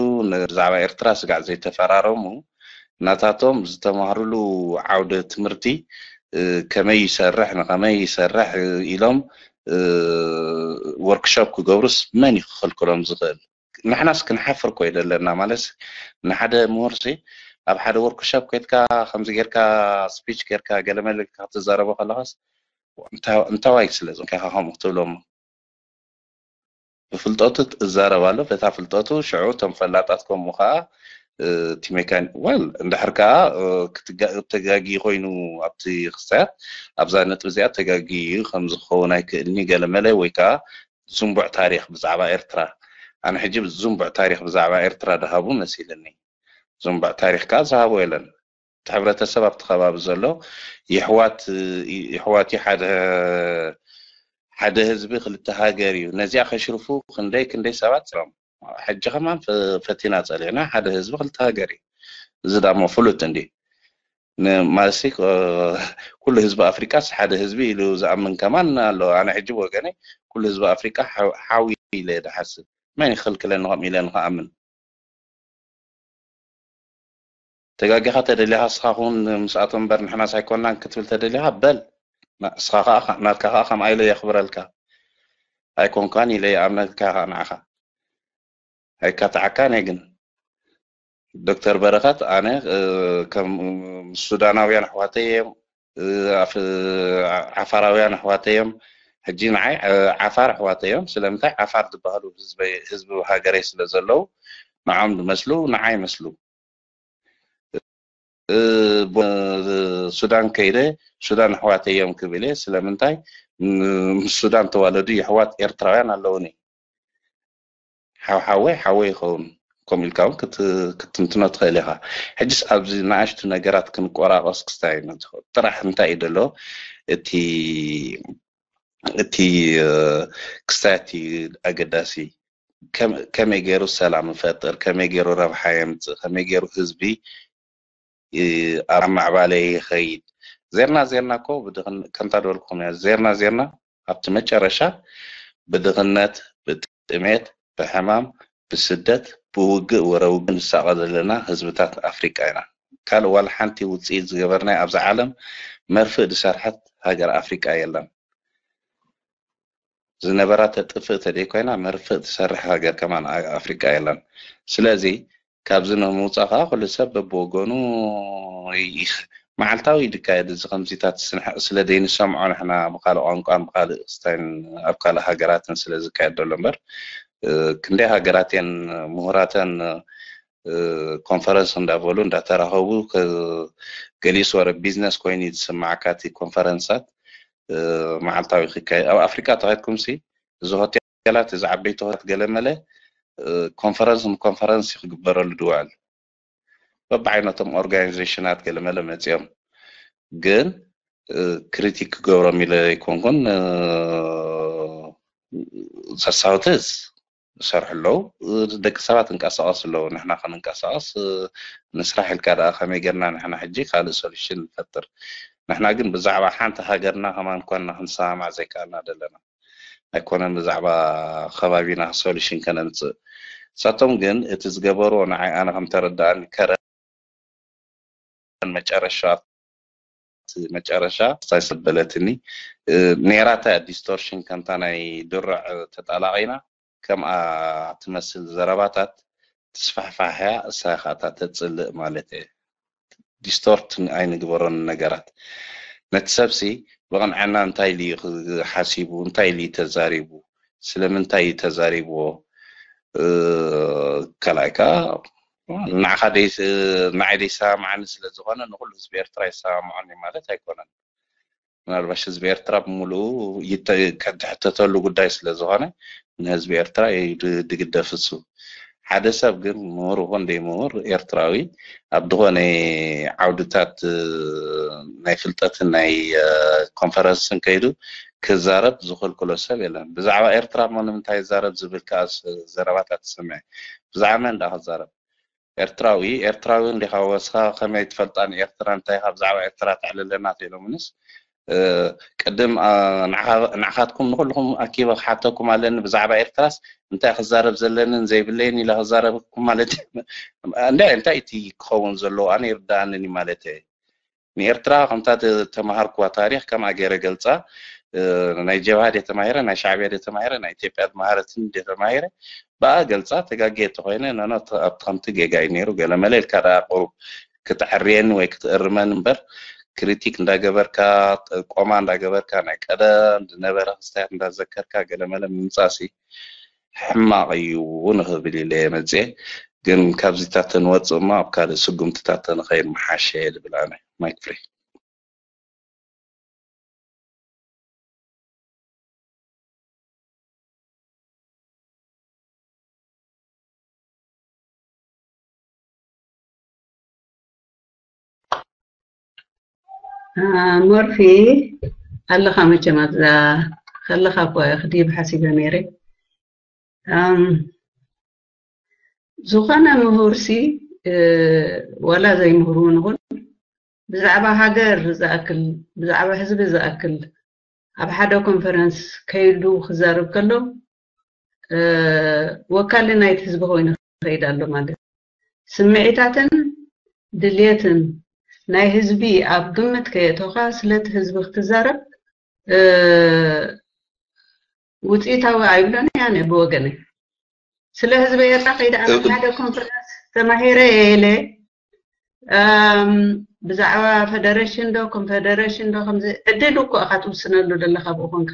ብዛዕባ ኤርትራ ስጋዕ ዘይተፈራረሙ ናታቶም ዝተማህርሉ ዓውደ ትምህርቲ ከመይ ይሰርሕ ንኸመይ ይሰርሕ ኢሎም ወርክሾፕ ክገብሩስ መን እዩ ክኽልክሎም ዝኽእል? ንሕናስ ክንሓፍር እኮ እዩ ዘለና። ማለት ንሓደ ምሁርሲ ኣብ ሓደ ወርክሾፕ ከድካ ከምዚ ጌርካ ስፒች ጌርካ ገለመለ ኢልካ ክትዛረቦ ከለኻስ እንታዋይ ስለ ዝኾንካ ከምኡ ክትብሎ እሞ ብፍልጠቱ እዛረብ ኣሎ። በታ ፍልጠቱ ሽዑ እቶም ፈላጣት ከምኡ ከዓ እቲ ሜካኒ ወል እንድሕር ከዓ ተጋጊ ኮይኑ ኣብቲ ክስታያት ኣብዛ ነጥቢ እዚኣ ተጋጊ እዩ ከም ዝኸውን ኣይክእልኒ ገለመለ ወይ ከዓ ዝንቡዕ ታሪክ ብዛዕባ ኤርትራ ኣነ ሕጂ ዝንቡዕ ታሪክ ብዛዕባ ኤርትራ ድሃቡ መሲልኒ። ዝንቡዕ ታሪክ ከዓ ዝሃቦ የለን። እቲ ሕብረተሰብ ኣብቲ ከባቢ ዘሎ ይሕዋት ይሕዋት እዩ ሓደ ሓደ ህዝቢ ክልተ ሃገር እዩ። ነዚኣ ከሽርፉ ክንደይ ክንደይ ሰባት ሮም ሕጂ ከማን ፈቲና ፀሊዕና ሓደ ህዝቢ ክልተ ሃገር እዩ። እዚ ዳሞ ፍሉጥ እንዲ ማለሲ ኩሉ ህዝቢ ኣፍሪቃስ ሓደ ህዝቢ ኢሉ ዝኣምን ከማን ኣሎ። ኣነ ሕጂ ወገነይ ኩሉ ህዝቢ ኣፍሪቃ ሓዊ ኢለ ድሓስብ መን ይኽልክለኒ ከምኡ ኢለ ንክኣምን ተጋጊኻ ተደሊኻ እስኻ ኹን ምስኣቶም እምበር ንሕናስ ኣይኮናን ክትብል ተደሊኻ በል እስኻ ከዓ ናትካ ከዓ ከም ኣይለ የኽብረልካ ኣይኮንካን ኢለ ይኣምነልካ ከዓ ንዓኻ ኣይካትዓካን እየ ግን ዶክተር በረኸት ኣነ ከም ሱዳናውያን ኣሕዋተይ እዮም ዓፋራውያን ኣሕዋተይ እዮም ሕጂ ንዓይ ዓፋር ኣሕዋተይ እዮም ስለምንታይ ዓፋር ዝበሃሉ ህዝቢ ሃገረይ ስለ ዘለዉ ንዓም ዝመስሉ ንዓይ ይመስሉ ሱዳን ከይደ ሱዳን ኣሕዋተይ እዮም ክብል እየ ስለምንታይ ምስ ሱዳን ተዋለዱ የሕዋት ኤርትራውያን ኣለውኒ ሓውሓወይ ሓወይ ይኸውን ከም ኢልካ እውን ክትንትኖ ትኽእል ኢኻ ሕጅስ ኣብዚ ንኣሽቱ ነገራት ክንቆራቐስ ክስታይ ጥራሕ እንታይ እዩ ደሎ እቲ እቲ ክስታያት ኣገዳሲ ከመይ ገይሩ ሰላም ይፈጥር ከመይ ገይሩ ረብሓ የምፅእ ከመይ ገይሩ ህዝቢ ኣብ ምዕባለ ይኸይድ ዜርና ዜርና እኮ ከምታ ደበልኩም እያ ዜርና ዜርና ኣብቲ መጨረሻ ብድኽነት ብጥሜት ብሕማም ብስደት ብውግእ ወረ ውግእ ንሳቐ ዘለና ህዝብታት ኣፍሪቃ ኢና ካልእ ዋላ ሓንቲ ውፅኢት ዝገበርናይ ኣብዛ ዓለም መርፍእ ዝሰርሐት ሃገር ኣፍሪቃ የለን ዝነበራ ተጥፍእ ተደይ ኮይና መርፍእ ትሰርሕ ሃገር ከማን ኣ- ኣፍሪቃ የለን። ስለዚ ካብዚ ንምውፃእ ከዓ ኩሉ ሰብ በብወገኑ ይኽ መዓልታዊ ድካየድ እዚ ከምዚታት ስለ ደይንሰምዖ ንሕና ብካልእ ቋንቋን ብካልእ ስታይን ኣብ ካልእ ሃገራትን ስለ ዝካየድ ዘሎ እምበር ክንደይ ሃገራት እየን ምሁራተን ኮንፈረንስ እንዳበሉ እንዳተራኸቡ ገሊኡስ ወረ ቢዝነስ ኮይኑ እዩ ዝስማዓካ እቲ ኮንፈረንሳት መዓልታዊ ክካየድ ኣብ ኣፍሪቃ ተኸድኩም ሲ እዚ ሆቴላት እዚ ዓበይቲ ሆቴላት ገለመለ ኮንፈረንስ ንኮንፈረንስ ክግበረሉ ድውዕል በብዓይነቶም ኦርጋናይዜሽናት ገለመለ መፅኦም ግን ክሪቲክ ክገብሮም ኢለ ኣይኮንኩን ዘሳውትስ ዝሰርሑ ኣለዉ ደቂ ሰባት እንቀሳቀስ ኣለዉ ንሕና ክንንቀሳቀስ ንስራሕ ኢልካ ደኣ ከመይ ገርና ንሕና ሕጂ ካልእ ሶሉሽን ንፈጥር ንሕና ግን ብዛዕባ ሓንቲ ሃገርና ከማን ኮና ክንሰማማዕ ዘይከኣልና ዘለና ኣይኮነን ብዛዕባ ከባቢና ሶሉሽን ከነምፅእ ንሳቶም ግን እቲ ዝገበርዎ ንዓይ ኣነ ከም ተረዳእኒ ከረን መጨረሻ መጨረሻ ስታይ ሰበለትኒ ኔራታ ዲስቶርሽን ከምታ ናይ ድርዕ ተጣላቂና ከምኣ ትመስል ዘረባታት ትስፋሕፋሕያ እሳ ኢኻ እታ ተፅልእ ማለት እየ ዲስቶርት ኣይንግበሮን ነገራት ነቲ ሰብሲ ብቕንዕና እንታይ ኢሉ ሓሲቡ እንታይ ኢሉ ተዛሪቡ ስለምንታይ እዩ ተዛሪብዎ ካልኣይ ከዓ ንዓኻ ንዓይ ደይሰማማዓኒ ስለ ዝኾነ ንኩሉ ህዝቢ ኤርትራ ይሰማማዓኒ ማለት ኣይኮነን ምናልባሽ ህዝቢ ኤርትራ ብምሉኡ ከትሕተተሉ ጉዳይ ስለ ዝኾነ ንህዝቢ ኤርትራ ድግደፍ እሱ ሓደ ሰብ ግን ምሁር ይኹን ደይምሁር ኤርትራዊ ኣብ ዝኾነ ዓውድታት ናይ ፍልጠትን ናይ ኮንፈረንስን ከይዱ ክዛረብ ዝኽልክሎ ሰብ የለን። ብዛዕባ ኤርትራ እሞ ንምንታይ ይዛረብ ዝብል ከኣ ዘረባታት ትሰምዕ። ብዛዕባ መን ደኣ ክዛረብ? ኤርትራዊ ኤርትራዊ እንዲኻ ወስኻ ከመይ ትፈልጣ ንኤርትራ እንታይ ኢኻ ብዛዕባ ኤርትራ ተዕልለና ተኢሎምንስ ቅድም ንዓኻትኩም ንኩልኹም ኣኪበ ክሓተኩም ኣለኒ ብዛዕባ ኤርትራስ እንታይ ክዛረብ ዘለንን ዘይብለይን ኢለ ክዛረበኩም ማለት እንዳ እንታይ እቲ ክኸውን ዘለዎ ኣነ ይርዳኣንን ማለት ንኤርትራ ከምታ ተማሃርኩዋ ታሪክ ከምኣ ገይረ ገልፃ ናይ ጀብሃ ደ ተማሂረ ናይ ሻዕብያ ደ ተማሂረ ናይ ኢትዮጵያ መሃረትን ደ ተማሂረ ብኣ ገልፃ ተጋጌ ተኮይነ ነኖ ኣብቲ ከምቲ ጌጋ እዩ ነይሩ ገለ መለ ኢልካ ደኣ ቁሩብ ክትዕርየኒ ወይ ክትእርመን እምበር ክሪቲክ እንዳገበርካ ጥቆማ እንዳገበርካ ናይ ቀደም ዝነበረ ክስታያት እንዳዘከርካ ገለ መለ ምምፃእሲ ሕማቕ እዩ ንኽብል ኢለ እየ መፅየ ግን ካብዚታት ተንወፅእ እሞ ኣብ ካልእ ስጉምትታት ተንኸይድ ምሓሸ እየ ዝብል ኣነ ማይክ ፍሪ ሞርፊ ኣለኻ መቸም ኣብዛ ከለኻ እኮ ክድይብ ሓሲበ ነይረ ዝኾነ ምሁርሲ ዋላ ዘይምህር እውን ይኹን ብዛዕባ ሃገር ዝኣክል ብዛዕባ ህዝቢ ዝኣክል ኣብ ሓደ ኮንፈረንስ ከይዱ ክዛረብ ከሎ ወካሊ ናይቲ ህዝቢ ኮይኑ ክኸይድ ኣሎ ማለት ስምዒታትን ድልየትን ናይ ህዝቢ ኣብ ግምት ከየእተኻ ስለቲ ህዝቢ ክትዛረብ ውፅኢታዊ ኣይብሎን እየ ኣነ ብወገነይ። ስለ ህዝቢ ኤርትራ ከይደ ኣብ ሓደ ኮንፈረንስ ተማሂረ እየ ኢለ ብዛዕባ ፈደረሽን ዶ ኮንፈደረሽን ዶ ከምዚ ዕድል እኮ ኢኻ ትውስነሉ ዘለኻ ብኡ ኮንካ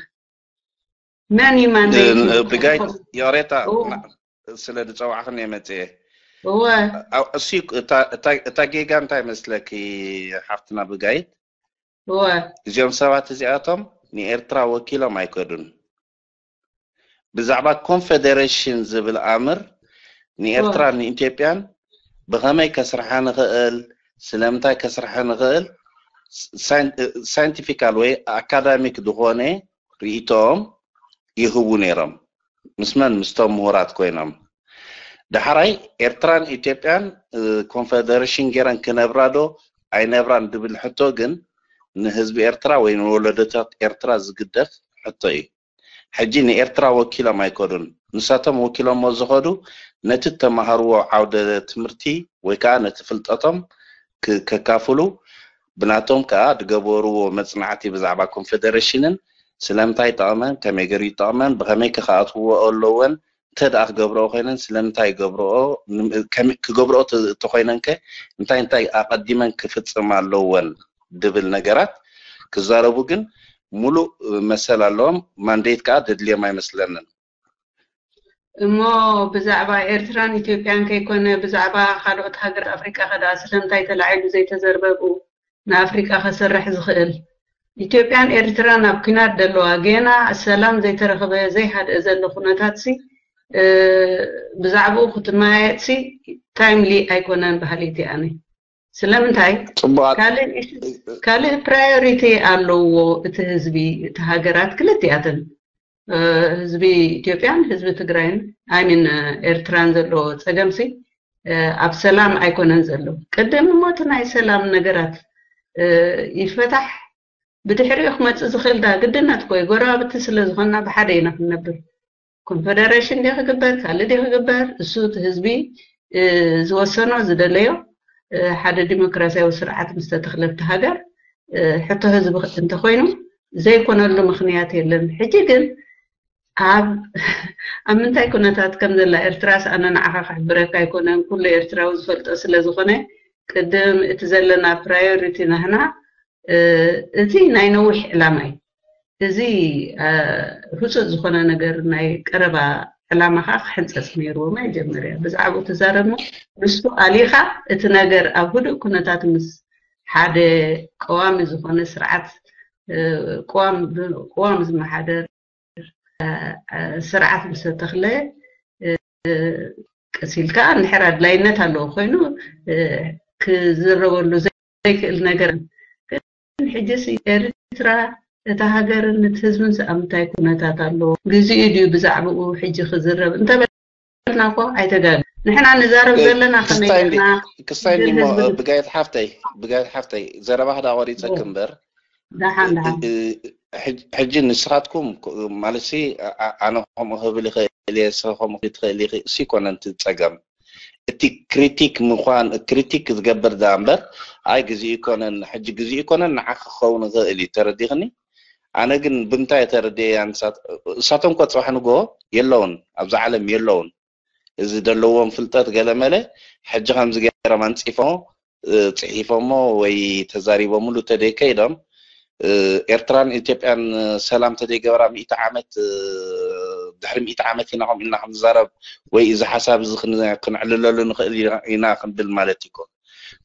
መን እዩ ማንደይት ብጋይት ይቕሬታ ስለ ዝፀዋዕኽን እየ መፅየ እወ እሱ እታ ጌጋ እንታይ መስለኪ ሓፍትና ብጋይት እወ እዚኦም ሰባት እዚኣቶም ንኤርትራ ወኪሎም ኣይከዱን ብዛዕባ ኮንፌደሬሽን ዝብል ኣምር ንኤርትራን ንኢትዮጵያን ብኸመይ ከስርሓ ንኽእል ስለምንታይ ከስርሐ ንኽእል ሳይንቲፊካል ወይ ኣካዳሚክ ዝኾነ ርእይቶኦም ይህቡ ነይሮም ምስ መን ምስቶም ምሁራት ኮይኖም ዳሕራይ ኤርትራን ኢትዮጵያን ኮንፌደሬሽን ገይረን ክነብራ ዶ ኣይነብራን ዝብል ሕቶ ግን ንህዝቢ ኤርትራ ወይ ንወለዶታት ኤርትራ ዝግደፍ ሕቶ እዩ። ሕጂ ንኤርትራ ወኪሎም ኣይከዱን። ንሳቶም ወኪሎሞ ዝኸዱ ነቲ እተማሃርዎ ዓውደ ትምህርቲ ወይ ከኣ ነቲ ፍልጠቶም ከካፍሉ ብናቶም ከኣ ዝገበርዎ መጽናዕቲ ብዛዕባ ኮንፈደረሽንን ስለምንታይ ይጠቕመን፣ ከመይ ገይሩ ይጠቕመን፣ ብኸመይ ከ ክኣትውዎ ኣለወን፣ እንተ ደኣ ክገብርኦ ኮይነን ስለምንታይ ይገብርኦ፣ ክገብርኦ እንተኮይነን ከ እንታይ እንታይ ኣቐዲመን ክፍጽም ኣለወን ድብል ነገራት ክዛረቡ ግን ሙሉእ መሰል ኣለዎም። ማንዴት ከዓ ደድልዮም ኣይመስለንን። እሞ ብዛዕባ ኤርትራን ኢትዮጵያን ከይኮነ ብዛዕባ ካልኦት ሃገራት ኣፍሪቃ ከዳ ስለምንታይ ተላዒሉ ዘይተዘርበቡ ንኣፍሪቃ ከሰርሕ ዝኽእል? ኢትዮጵያን ኤርትራን ኣብ ኲናት ደለዋ፣ ገና ሰላም ዘይተረኽበ ዘይሃድአ ዘሎ ኩነታት ሲ ብዛዕባኡ ክትመያየጥ ሲ ታይምሊ ኣይኮነን በሃሊት ኣነ። ስለምንታይ ካልእ ፕራዮሪቲ ኣለዎ እቲ ህዝቢ፣ እቲ ሃገራት ክልቲኣተን ህዝቢ ኢትዮጵያን ህዝቢ ትግራይን ኣይሚን ኤርትራን ዘለዎ ፀገምሲ ኣብ ሰላም ኣይኮነን ዘሎ። ቅድም እሞ እቲ ናይ ሰላም ነገራት ይፈታሕ፣ ብድሕሪኡ ክመፅእ ዝኽእል ዳ ግድነት ኮይ ጎረባብቲ ስለ ዝኾንና ብሓደ ኢና ክንነብር። ኮንፈደሬሽን ዲ ክግበር ካልእ ዲ ክግበር እሱ እቲ ህዝቢ ዝወሰኖ ዝደለዮ ሓደ ዲሞክራሲያዊ ስርዓት ምስ ተተኽለብቲ ሃገር ሕቶ ህዝቢ እንተኮይኑ ዘይኮነሉ ምኽንያት የለን። ሕጂ ግን ኣብ ኣብ ምንታይ ኩነታት ከም ዘላ ኤርትራስ ኣነ ንዓኻ ክሕብረካ ኣይኮነን፣ ኩሉ ኤርትራዊ ዝፈልጦ ስለ ዝኾነ ቅድም እቲ ዘለና ፕራዮሪቲ ናህና እቲ ናይ ነዊሕ ዕላማ እዩ። እዚ ህፁፅ ዝኾነ ነገር ናይ ቀረባ ዕላማ ከዓ ክሕንፀፅ ነይርዎ መጀመርያ ብዛዕባኡ ተዛረብና። ንሱ ኣሊኻ እቲ ነገር ኣብ ህዱእ ኩነታት ምስ ሓደ ቀዋሚ ዝኾነ ስርዓት ቅዋም ዝመሓደር ስርዓት ምስ ተተኽለ ቀስ ኢልካ እንድሕር ኣድላይነት ኣለዎ ኮይኑ ክዝረበሉ ዘይክእል ነገር ግን ሕጂስ ኤርትራ እታ ሃገርን እቲ ህዝብን ኣብ ምንታይ ኩነታት ኣለዎ? ግዜኡ ድዩ ብዛዕባኡ ሕጂ ክዝረብ እንተበልና እኮ ኣይተጋግን። ንሕና ንዛረብ ዘለና ከመይ ክሳይ ሞ ብጋይት ሓፍተይ ብጋይት ሓፍተይ ዘረባኽ ዳ ቆሪፀክ እምበር ደሓን ደሓን ሕጂ ንስኻትኩም ማለት ሲ ኣነ ከምኡ ክብል ይኽእል እየ ንስኻ ከምኡ ክትኽእል ይኽእል እሱ ይኮነን እቲ ፀገም እቲ ክሪቲክ ምኳን ክሪቲክ ዝገብር ዳ እምበር ኣይ ግዜ ይኮነን ሕጂ ግዜ ይኮነን ንዓ ክኸውን ይኽእል እዩ ተረዲኽኒ ኣነ ግን ብምንታይ ተረድየ እሳቶም ኮ ፅባሕ ንጎ የለውን ኣብዛ ዓለም የለውን እዚ ዘለዎም ፍልጠት ገለመለ ሕጂ ከምዚ ገይሮም ኣንፂፎ ፅሒፎሞ ወይ ተዛሪቦምሉ ተደይ ከይዶም ኤርትራን ኢትዮጵያን ሰላም ተደይ ገበራ ሚእቲ ዓመት ድሕሪ ሚእቲ ዓመት ኢና ከም ኢልና ክንዛረብ ወይ እዚ ሓሳብ እዚ ክንዕልለሉ ንኽእል ኢና ክንብል ማለት ይኮን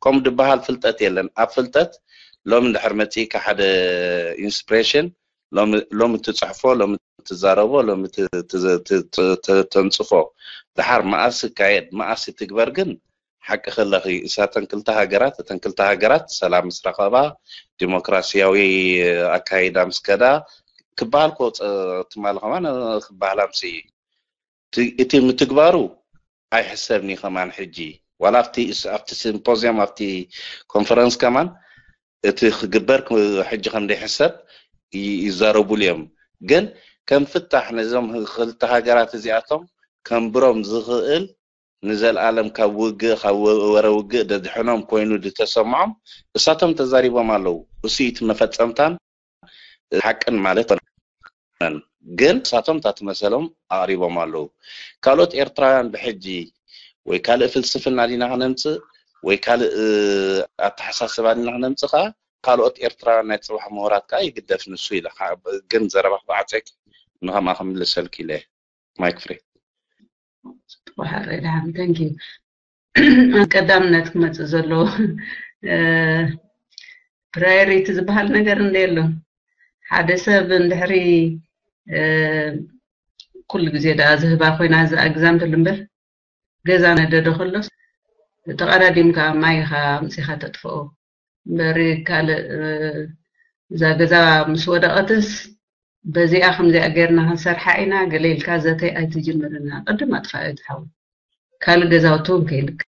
ከም ድበሃል ፍልጠት የለን ኣብ ፍልጠት ሎም ድሕር መፅእካ ሓደ ኢንስፕሬሽን ሎም ትፅሕፎ ሎም ትዛረቦ ሎም ተንፅፎ ድሓር መኣስ ካየድ መኣስ ትግበር ግን ሓቂ ከለኺ እሳተን ክልተ ሃገራት እተን ክልተ ሃገራት ሰላም ምስ ረኸባ ዲሞክራሲያዊ ኣካይዳ ምስ ከዳ ክበሃል ኮ ትማሊ ከማን ክበሃል ኣምሲ እቲ ምትግባሩ ኣይሕሰብኒ ከማን ሕጂ ዋላ ኣብቲ ኣብቲ ሲምፖዚየም ኣብቲ ኮንፈረንስ ከማን እቲ ክግበር ሕጂ ከም ዘይሕሰብ ይዛረቡሉ እዮም ግን ከም ፍታሕ ነዞም ክልተ ሃገራት እዚኣቶም ከንብሮም ዝኽእል ንዘለኣለም ካብ ውግእ ካብ ወረ ውግእ ደድሕኖም ኮይኑ ዝተሰምዖም እሳቶም ተዛሪቦም ኣለዉ። እሱ እቲ መፈጸምታን ሓቅን ማለት ኣይኮነን። ግን እሳቶም እታ ትመሰሎም ኣቕሪቦም ኣለዉ። ካልኦት ኤርትራውያን ብሕጂ ወይ ካልእ ፍልስፍና ዲና ክነምጽእ ወይ ካልእ ኣተሓሳስባ ዲና ክነምጽእ ከኣ ካልኦት ኤርትራውያን ናይ ጽባሕ ምሁራት ከኣ ይግደፍ ንሱ ኢለ ግን ዘረባ ክበዓጸኪ ንኸምኣ ክምልሰልኪ ኢለ። Mic free. ወሓረ ደሓን thank you ቀዳምነት ክመፅእ ዘለዎ ፕራዮሪቲ ዝበሃል ነገር እንደ የሎ ሓደ ሰብ እንድሕሪ ኩሉ ግዜ ደኣ ዝህባ ኮይና እዚ ኣግዛምፕል እምበር ገዛ ነደደ ከሎስ ተቐዳዲምካ ማይኻ ኣምፂኻ ተጥፍኦ እምበሪ ካልእ እዛ ገዛ ምስ ወደቐትስ በዚኣ ከምዚኣ ጌርና ክንሰርሓ ኢና ገለ ኢልካ ዘተይ ኣይትጅምርና ቅድም ኣጥፋ እዩ ትሓው ካልእ ገዛውቲ እውን ከይልክ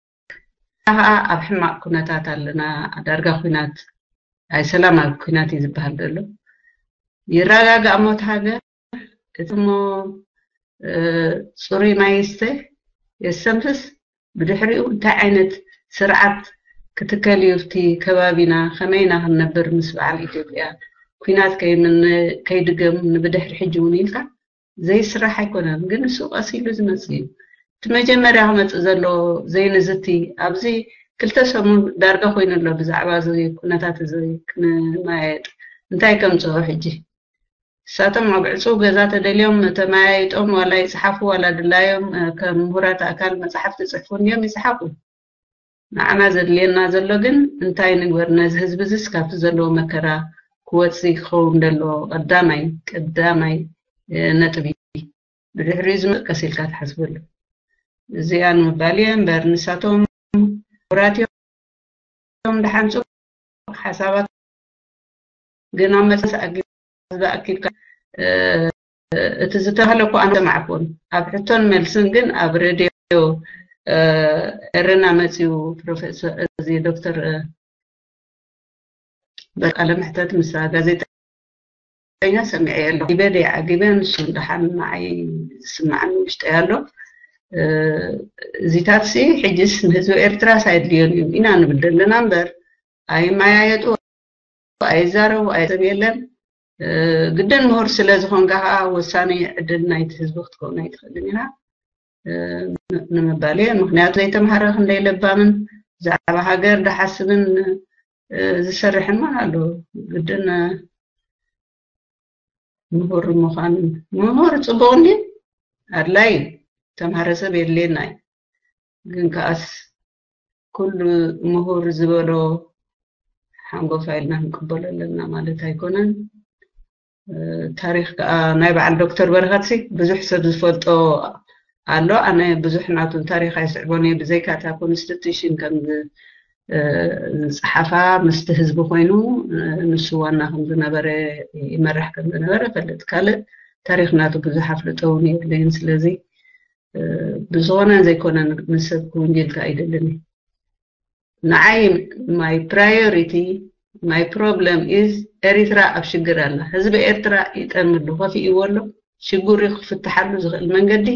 ከዓ ኣብ ሕማቕ ኩነታት ኣለና ዳርጋ ኩናት ኣይ ሰላማዊ ኩናት እዩ ዝበሃል ዘሎ ይረጋጋእ ሞት ሃገር እቲ ሞ ፅሩይ ማይ ይስተ የስተንፍስ ብድሕሪኡ እንታይ ዓይነት ስርዓት ክትከል እዩ ኣብቲ ከባቢና ከመይ ኢና ክንነብር ምስ በዓል ኢትዮጵያ ኩናት ከይምን- ከይድገም ንብድሕሪ ሕጂ እውን ኢልካ ዘይስራሕ ኣይኮነን። ግን እሱ ቀስ ኢሉ ዝመጽእ እዩ። እቲ መጀመርያ ክመጽእ ዘሎ ዘይንዝቲ ኣብዚ ክልተ ሰሙን ዳርጋ ኮይኑ ኣሎ። ብዛዕባ እዚ ኩነታት እዚ ክንመያየጥ እንታይ ከምጽኦ ሕጂ? እሳቶም ኣብ ዕጹው ገዛ ተደልዮም ተመያይጦም ዋላ ይጽሓፉ ዋላ ድላዮም ከም ምሁራት ኣካል መጽሓፍቲ ይጽሕፉ እንድዮም ይጽሓፉ። ንዓና ዘድልየና ዘሎ ግን እንታይ ንግበር ነዚ ህዝቢ እዚስ ካብቲ ዘለዎ መከራ ክወፅእ ክኸውን ደሎ ቀዳማይ ቀዳማይ ነጥቢ። ብድሕሪኡ ዝመፅእ ቀስ ኢልካ ትሓስበሉ። እዚኣ ንምባል እየ እምበር ንሳቶም ምሁራት እዮም። ደሓን ፅቡቅ ሓሳባት ግን ኣብ መፅእ ኣጊ- ዝኣኪልካ እቲ ዝተባህለ እኮ ኣነ ሰማዕኩን ኣብ ሕቶን መልስን ግን ኣብ ሬድዮ ኤረና መፅዩ ፕሮፌሰር እዚ ዶክተር በቃለ መሕተት ምስ ጋዜጠኛ ሰሚዐ ኣለኹ። ኢበደ ዓጊበ ንሱ ደሓን ንዓይ ዝስምዓኒ ውሽጠይ ኣሎ። እዚታት ሲ ሕጅስ ንህዝቢ ኤርትራስ ኣየድልዮን እዩ ኢና ንብል ዘለና እምበር ኣይመያየጡ ኣይዛረቡ ኣይሰብ የለን። ግድን ምሁር ስለ ዝኾንካ ከዓ ወሳኒ ዕድል ናይቲ ህዝቢ ክትከውን ኣይትኽእልን ኢኻ ንምባል እየ። ምክንያቱ ዘይተምሃረ ክንደይ ለባምን ብዛዕባ ሃገር ዝሓስብን ዝሰርሕን ማን ኣሎ። ግድን ምሁር ምዃን ምሁር ፅቡቕ እንዲ ኣድላይ ተምሃረ ሰብ የድልየና እዩ። ግን ከኣስ ኩሉ ምሁር ዝበሎ ሓንጎፋ ኢልና ክንቅበሎ ኣለና ማለት ኣይኮነን። ታሪኽ ከዓ ናይ በዓል ዶክተር በረኸትሲ ብዙሕ ሰብ ዝፈልጦ ኣሎ። ኣነ ብዙሕ ናቱ ታሪኽ ኣይስዕቦን እየ። ብዘይካ እታ ኮንስቲቱሽን ከም ዝፀሓፋ ምስቲ ህዝቢ ኮይኑ ንሱ ዋና ከም ዝነበረ ይመራሕ ከም ዝነበረ ፈልጥ። ካልእ ታሪኽ ናቱ ብዙሕ ኣፍልጦ እውን የብለይን። ስለዚ ብዝኾነን ዘይኮነን ንሰብ ክውንጅልካ ኣይደልን። ንዓይ my priority my problem is ኤሪትራ ኣብ ሽግር ኣላ። ህዝቢ ኤርትራ ይጠምሉ ከፊእዎ ኣሎ። ሽግሩ ክፍትሓሉ ዝኽእል መንገዲ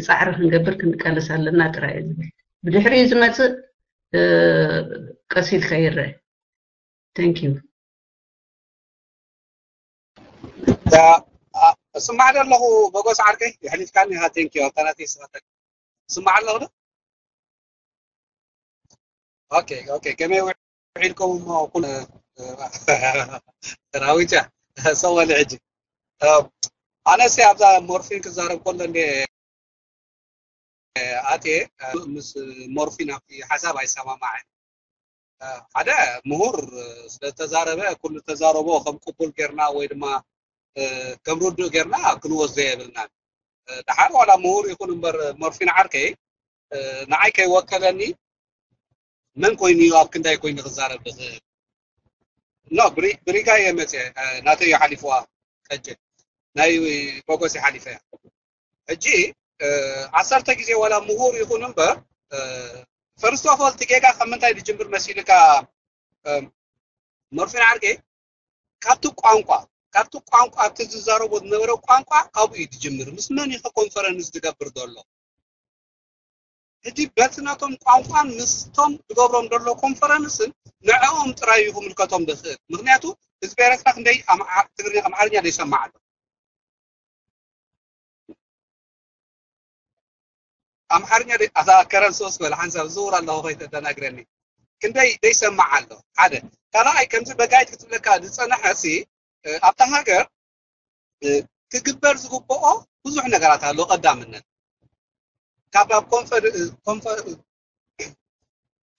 ፃዕሪ ክንገብር ክንቃለስ ኣለና ጥራይ እየ ዝብል። ብድሕሪኡ ዝመፅእ ቀስ ኢልካ ይረአ። Thank you። እስማዕ ኣለኹ መጎስ ዓርከይ የሕሊፍካኒ ኢኻ። Thank you ኣብታ ናተይ ስኻተክ እስማዕ ኣለኹ ዶ? ኦኬ ኦኬ ከመይ ውዒልኩም እሞ ኩሉ ሰራዊት እያ ሰወሊ ሕጂ ኣነሲ ኣብዛ ሞርፊን ክዛረብ ከሎ እንደ ኣቴ ምስ ሞርፊን ኣብቲ ሓሳብ ኣይሰማማዕን ሓደ ምሁር ስለተዛረበ ኩሉ ተዛረቦ ከም ቅቡል ጌርና ወይ ድማ ከም ርዱእ ጌርና ክንወስዶ የብልናን ደሓር ዋላ ምሁር ይኹን እምበር ሞርፊን ዓርከይ ንዓይ ከይወከለኒ መን ኮይኑ እዩ ኣብ ክንዳይ ኮይኑ ክዛረብ ዝኽእል ኖ ብሪጋ እየ መፅአ ናተይ ሓሊፍዋ ቀጀ ናይ ሞጎስ ሓሊፈ እያ ሕጂ ዓሰርተ ግዜ ዋላ ምሁር ይኹን እምበር first of all እቲ ጌጋ ካብ ምንታይ ዝጅምር መሲልካ መርፊን ዓርከይ ካብቲ ቋንቋ ካብቲ ቋንቋ ኣብቲ ዝዛረቦ ዝነበረ ቋንቋ ካብኡ እዩ ዝጅምር ምስ መን ኢኸ ኮንፈረንስ ዝገብር ዘሎ ሕጂ በቲ ናቶም ቋንቋን ምስቶም ዝገብሮም ዘሎ ኮንፈረንስን ንዕኦም ጥራይ እዩ ክምልከቶም ዝኽእል ምክንያቱ ህዝቢ ኤረትራ ክንደይ ትግርኛ ኣምሓርኛ ዘይሰማዕ ኣሎ ኣምሓርኛ ኣታ ከረን ሶስ በል ሓንሳብ ዝውር ኣለኹ ከይተደናግረኒ ክንደይ ዘይሰማዕ ኣሎ ሓደ ካልኣይ ከምዚ በጋይት ክትብለካ ዝፀንሐ ሲ ኣብታ ሃገር ክግበር ዝግብኦ ብዙሕ ነገራት ኣሎ ቀዳምነት ካብ ኣብ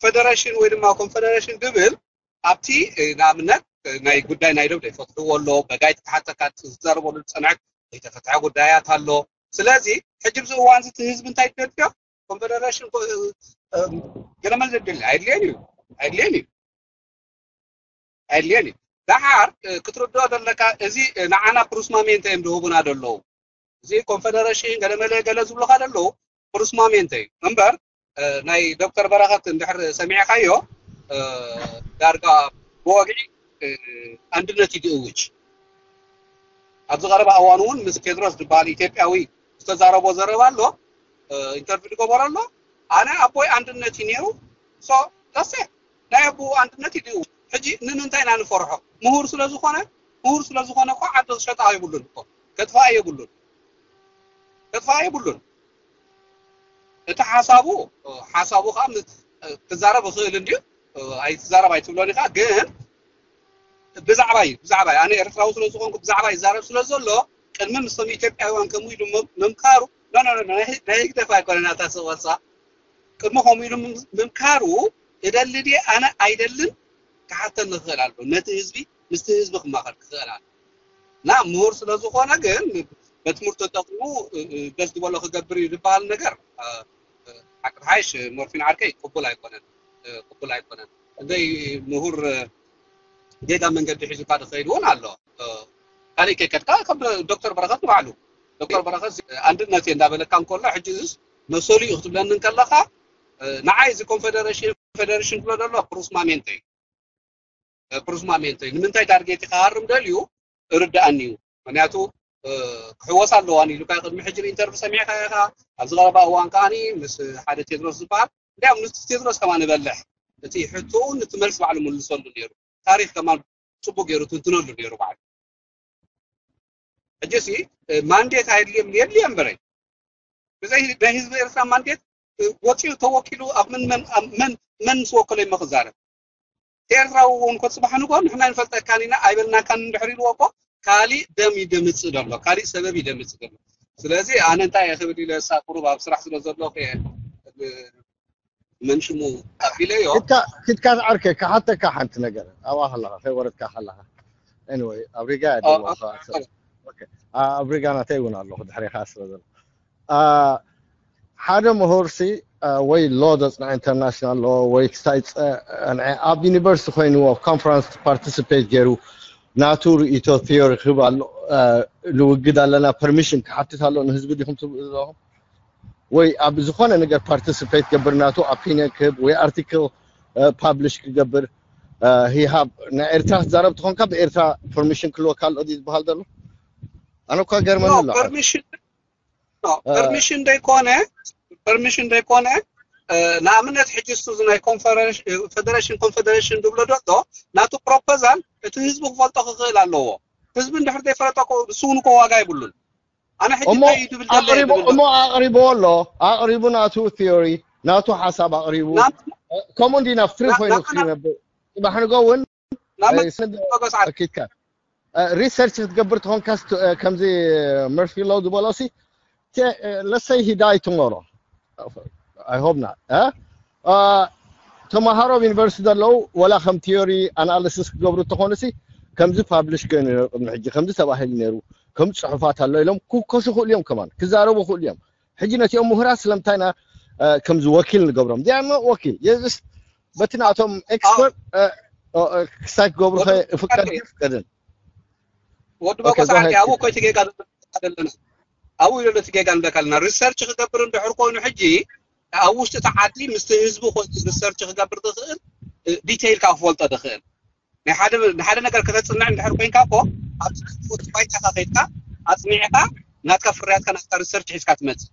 ኮንፈደሬሽን ወይ ድማ ኮንፈደሬሽን ዝብል ኣብቲ ንኣብነት ናይ ጉዳይ ናይ ዶብ ዘይፈትሕዎ ኣሎ በጋይ ተሓተካ ዝዛረበሉ ዝፀንዐት ዘይተፈትሐ ጉዳያት ኣሎ ስለዚ ሕጂ ብዚ እዋን እዚ ህዝቢ እንታይ ደልዮ ኮንፈደሬሽን ገለመል ዘድል ኣይድልየን እዩ ኣይድልየን እዩ ኣይድልየን እዩ ደሓር ክትርድኦ ዘለካ እዚ ንዓና ፕሩስማሜንተ እዮም ዝህቡና ዘለዉ እዚ ኮንፈደሬሽን ገለመለ ገለ ዝብሉካ ዘለዉ ፕሩስማሜንተ እዩ እምበር ናይ ዶክተር በረኸት እንድሕር ሰሚዕካዮ ዳርጋ ብወግዒ ኣንድነት እዩ ዝእውጅ ኣብዚ ቀረባ እዋን እውን ምስ ቴድሮስ ዝበሃል ኢትዮጵያዊ ዝተዛረቦ ዘረባ ኣሎ ኢንተርቪው ዝገበሮ ኣሎ ኣነ ኣቦይ ኣንድነት እዩ ነይሩ ሶ ዳሴ ናይ ኣቦኡ ኣንድነት እዩ ሕጂ ንምንታይ ኢና ንፈርሖ ምሁር ስለ ዝኾነ ምሁር ስለ ዝኾነ እኮ ዓዲ ክሸጣ የብሉን እኮ፣ ከጥፋእ የብሉን፣ ከጥፋእ የብሉን። እቲ ሓሳቡ ሓሳቡ ከዓ ክዛረብ ይኽእል እንድዩ፣ ኣይትዛረብ ኣይትብሎን ኢኻ። ግን ብዛዕባይ ብዛዕባይ ኣነ ኤርትራዊ ስለ ዝኾንኩ ብዛዕባይ ይዛረብ ስለ ዘሎ ቅድሚ ምስቶም ኢትዮጵያውያን ከምኡ ኢሉ ምምካሩ ናይ ህግደፍ ኣይኮነን ኣታ ሰወልሳ ቅድሚ ከምኡ ኢሉ ምምካሩ እደሊ ድየ ኣነ ኣይደልን ክሓተኒ ክኽእል ኣሎ። ነቲ ህዝቢ ምስቲ ህዝቢ ክማኸር ክኽእል ኣሎ። እና ምሁር ስለ ዝኾነ ግን በትምህርቱ ተጠቕሙ ደስ ዝበሎ ክገብር እዩ ዝበሃል ነገር ሓቂ ሓይሽ ሞርፊን ዓርከይ ቅቡል ኣይኮነን፣ ቅቡል ኣይኮነን። እንደይ ምሁር ጌጋ መንገዲ ሒዙካ ዝኸይድ እውን ኣሎ። ካልእ ከይከድካ ከም ዶክተር በረኸት ንባዕሉ ዶክተር በረኸት ኣንድነት እየ እንዳበለካ እንከሎ ሕጂ እዚስ መሰሉ እዩ ክትብለኒ እንከለኻ ንዓይ እዚ ኮንፌደሬሽን ፌደሬሽን ትብሎ ዘሎ ፕሩስማሜንቶ እዩ። ፕሩስማሜንቶ እዩ። ንምንታይ ታርጌት ክሃርም ደልዩ እርዳእኒ እዩ። ምክንያቱ ክሕወስ ኣለዋን ኢሉካ ቅድሚ ሕጂ ኢንተርቪ ሰሚዕካ ኢኻ። ኣብዚ ቀረባ እዋን ከዓኒ ምስ ሓደ ቴድሮስ ዝበሃል እንዲያም ምስ ቴድሮስ ከማ ንበልሕ እቲ ሕቶኡ ንትመልስ ባዕሉ ምልሰሉ ነይሩ። ታሪክ ከማን ጽቡቅ ገይሩ ትንትነሉ ነይሩ ባዕሉ። ሕጂ ሲ ማንዴት ኣይድልዮም የድልዮ እምበረይ ብዘይ ናይ ህዝቢ ኤርትራ ማንዴት ወፂኡ ተወኪሉ ኣብ ምን መን ኣብ መን መን ምስ ወከሎ ይሞ ክዛረብ ኤርትራዊ እውን ኮ ፅባሕ ንጎ ንሕና ንፈልጠካን ኢና ኣይበልናካን እንድሕር ኢልዎ እኮ ካሊእ ደም ይደምፅእ ዘሎ ካሊእ ሰበብ ይደምፅእ ዘሎ። ስለዚ ኣነ እንታይ እየ ክብል ኢለ እሳ ቁሩብ ኣብ ስራሕ ስለ ዘለኹ እየ መን ሽሙ ኣቢለዮ። ኪትካ ኪትካ ዓርከ ክሓተካ ሓንቲ ነገር ኣብኣ ከለኻ ከይወረድካ ከለኻ anyway ኣብ ሪጋ እየ ደለኹ። ኣብ ሪጋ ናተይ እውን ኣለኹ ድሕሬኻ ስለ ዘሎ ሓደ ምሁርሲ ወይ ሎ ዘፅንዐ international law ወይ ክሳይ ኣብ ዩኒቨርሲቲ ኮይኑ ኣብ conference participate ገይሩ ናቱ ርእቶ theory ክህብ ኣሎ። ንውግድ ኣለና permission ክሓትት ኣሎ ንህዝቢ ዲኹም ትብሉ ዘለኹም ወይ ኣብ ዝኾነ ነገር participate ገብር ናቱ opinion ክህብ ወይ article publish ክገብር he have ናይ ኤርትራ ክትዛረብ ትኾንካ ብኤርትራ permission ክልወካ ኣሎ ዝበሃል ዘሎ ኣነ እኳ ገርመኒ ኣሎ። ፐርሚሽን ደይኮነ ፐርሚሽን ደይኮነ ንኣብነት ሕጂ እሱ ናይ ፌደሬሽን ኮንፌደሬሽን ዝብሎ ዘሎ ናቱ ፕሮፖዛል እቲ ህዝቢ ክፈልጦ ክኽእል ኣለዎ። ህዝቢ እንድሕር ዘይፈለጦ ንሱ እውን እኮ ዋጋ የብሉን። ኣነ ሕጂ እንታይ እዩ ድብል ዘሎ እሞ ኣቕሪቡ ኣሎ ኣቕሪቡ ናቱ theory ናቱ ሓሳብ ኣቕሪቡ ከምኡ እንዲና free ኮይኑ ክነብር ጽባሕ ንጎ እውን ኪትካ research ክትገብር ተኾንካስ ከምዚ መርፊ ሎው ዝበሎ ሲ let's say he die tomorrow I hope not ተመሃሮ ኣብ ዩኒቨርሲቲ ዘለዉ ወላ ከም theory analysis ክገብሩ እንተኾኑ ሲ ከምዚ publish ኮይኑ ነይሩ ቅድሚ ሕጂ ከምዚ ተባሂሉ ነይሩ ከም ፅሑፋት ኣሎ ኢሎም ክውከሱ ክእሉ እዮም ከማን ክዛረቡ ክእሉ እዮም ሕጂ ነቲኦም ምሁራት ስለምንታይ ኢና ከምዚ ወኪል ንገብሮም they are not ወኪል በቲ ናቶም expert ክሳይ ክገብሩ ፍቀድ ፍቀድን ወዲ በቆ ሰዓት ኣብኡ እኮ እቲ ጌጋ ዘለና ኣብኡ ኢሎ እቲ ጌጋ ንደካ ኣለና research ክገብር እንድሕር ኮይኑ ሕጂ ኣብ ውሽጢ እቲ ዓዲ ምስቲ ህዝቢ ኮይኑ research ክገብር ዝኽእል detail ካብ ክፈልጦ ዝኽእል ናይ ሓደ ናይ ሓደ ነገር ከተጽንዕ እንድሕር ኮይንካ እኮ ኣብ ባይታኻ ከይድካ ኣጽኒዕካ ናትካ ፍርያትካ ናትካ research ሒዝካ ትመጽእ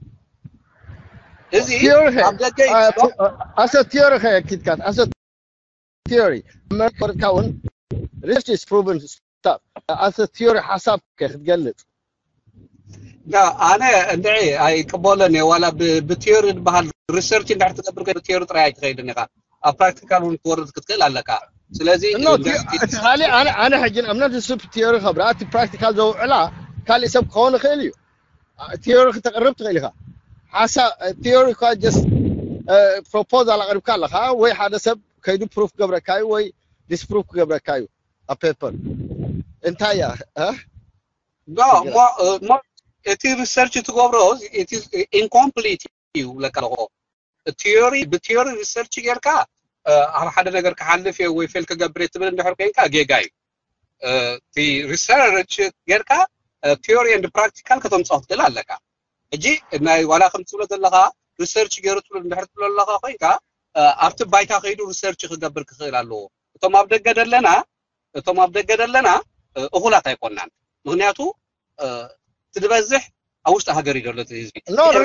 እዚ ኣብ ደገ ኣሰ theory ከየኪድካ ኣሰ theory መርኮርካ እውን research is proven stuff ኣሰ theory ሓሳብ ክትገልጽ ኣነ እንድዒ ኣይቅበሎን እየ ዋላ ብቲዮሪ ዝበሃል research እንድሕር ትገብር ብቲዮሪ ጥራይ ኣይትኸይድን ኢኻ ኣብ practical እውን ክትወርድ ክትክእል ኣለካ ስለዚ እቲ ካሊእ ኣነ ሕጂ ንኣብነት ንስብ theory ከብራ እቲ practical ዘውዕላ ካሊእ ሰብ ክኸውን ይኽእል እዩ theory ክተቅርብ ትኽእል ኢኻ ሓሳብ theory እኳ just proposal ኣቅሪብካ ኣለኻ ወይ ሓደ ሰብ ከይዱ proof ክገብረካ እዩ ወይ disproof ክገብረካ እዩ ኣብ paper እንታይ እያ እሞ እቲ research ትገብሮ incomplete እዩ ብለካ ኣለኹ theory ብ theory research ጌርካ ኣብ ሓደ ነገር ክሓልፍ እየ ወይ fail ክገብር እየ ትብል እንድሕር ኮይንካ ጌጋ እዩ እቲ research ጌርካ theory and practical ከተምፅኦ ክትክእል ኣለካ ሕጂ ናይ ዋላ ከም ትብሎ ዘለካ research ገይሩ ትብል እንድሕር ትብሎ ኣለካ ኮይንካ ኣብቲ ባይታ ከይዱ research ክገብር ክኽእል ኣለዎ እቶም ኣብ ደገ ዘለና እቶም ኣብ ደገ ዘለና እኹላት ኣይኮናን ምክንያቱ ትድበዝሕ ኣብ ውሽጢ ሃገር ይደሎ ህዝቢ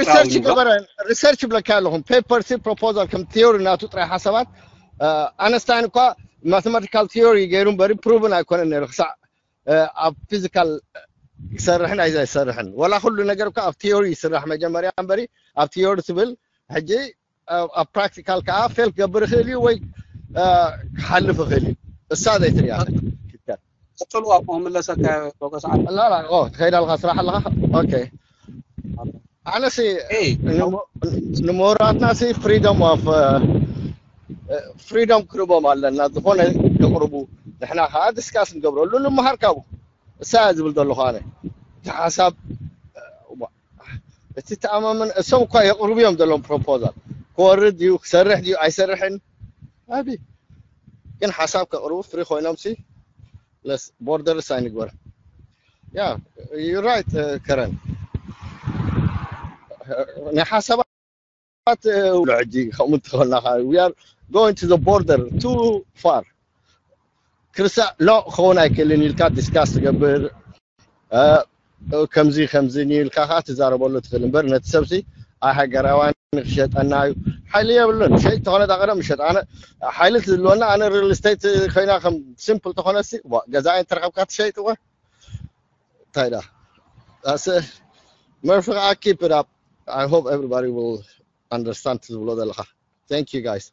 research ገበረ research ብለካ ኣለኹም paper ሲ proposal ከም theory ናቱ ጥራይ ሓሳባት ኣነስታይን እኳ mathematical theory ገይሩ እምበሪ proven ኣይኮነን ነይሩ ክሳዕ ኣብ ፊዚካል ይሰርሕን ኣይሰርሕን፣ ወላ ኩሉ ነገር እኳ ኣብ ቲዮሪ ይስራሕ መጀመርያ እምበሪ፣ ኣብ ቲዮሪ ትብል ሕጂ ኣብ ፕራክቲካል ከዓ ፌል ክገብር ይኽእል እዩ ወይ ክሓልፍ ይኽእል እዩ። እሳ ዘይትሪያ ክትከል ቀጥሉ። ኣብኡ ምለሰካ ዶክተር ሰዓድ። ላላ ትኸይድ ኣለካ ስራሕ ኣለካ። ኦኬ ኣነሲ ንምሁራትና ሲ ፍሪዶም ኦፍ ፍሪዶም ክህቦም ኣለና። ዝኾነ የቕርቡ፣ ንሕና ከዓ ዲስካስ ንገብረሉ፣ ንምሃር ካብኡ። እሳ ዝብል ዘለኹ ኣነ እቲ ሓሳብ እቲ ተኣማመን እሶም እኳ የቕርቡ እዮም ዘለዎም ፕሮፖዛል ክወርድ ድዩ ክሰርሕ ድዩ ኣይሰርሕን። ኣቢ ግን ሓሳብ ከቕርቡ ፍሪ ኮይኖም ሲ ለስ ቦርደርስ ኣይንግበር። ያ ዩ ራይት ከረን ናይ ሓሳባት ውሎ ሕጂ ከምኡ እንትኾና we are going to the border too far። ክርስ ሎ ክኸውን ኣይክእልን ኢልካ ዲስካስ ትገብር ከምዚ ከምዚ ኢልካ ከዓ ትዛረበሉ ትኽእል እምበር ነቲ ሰብሲ ኣይ ሃገራዋን ክሸጠና እዩ ሓይሊ የብሉን። ሸይጥ ተኾነ ዳቀደም ይሸጥ ኣነ ሓይሊ ዝህልወና ኣነ ሪል ስቴት ኮይና ከም ሲምፕል ተኾነሲ ገዛ እንተረከብካ ትሸይጥወ እንታይ ዳ መርፊ ከዓ keep it up. I hope everybody will understand ዝብሎ ዘለካ thank you guys.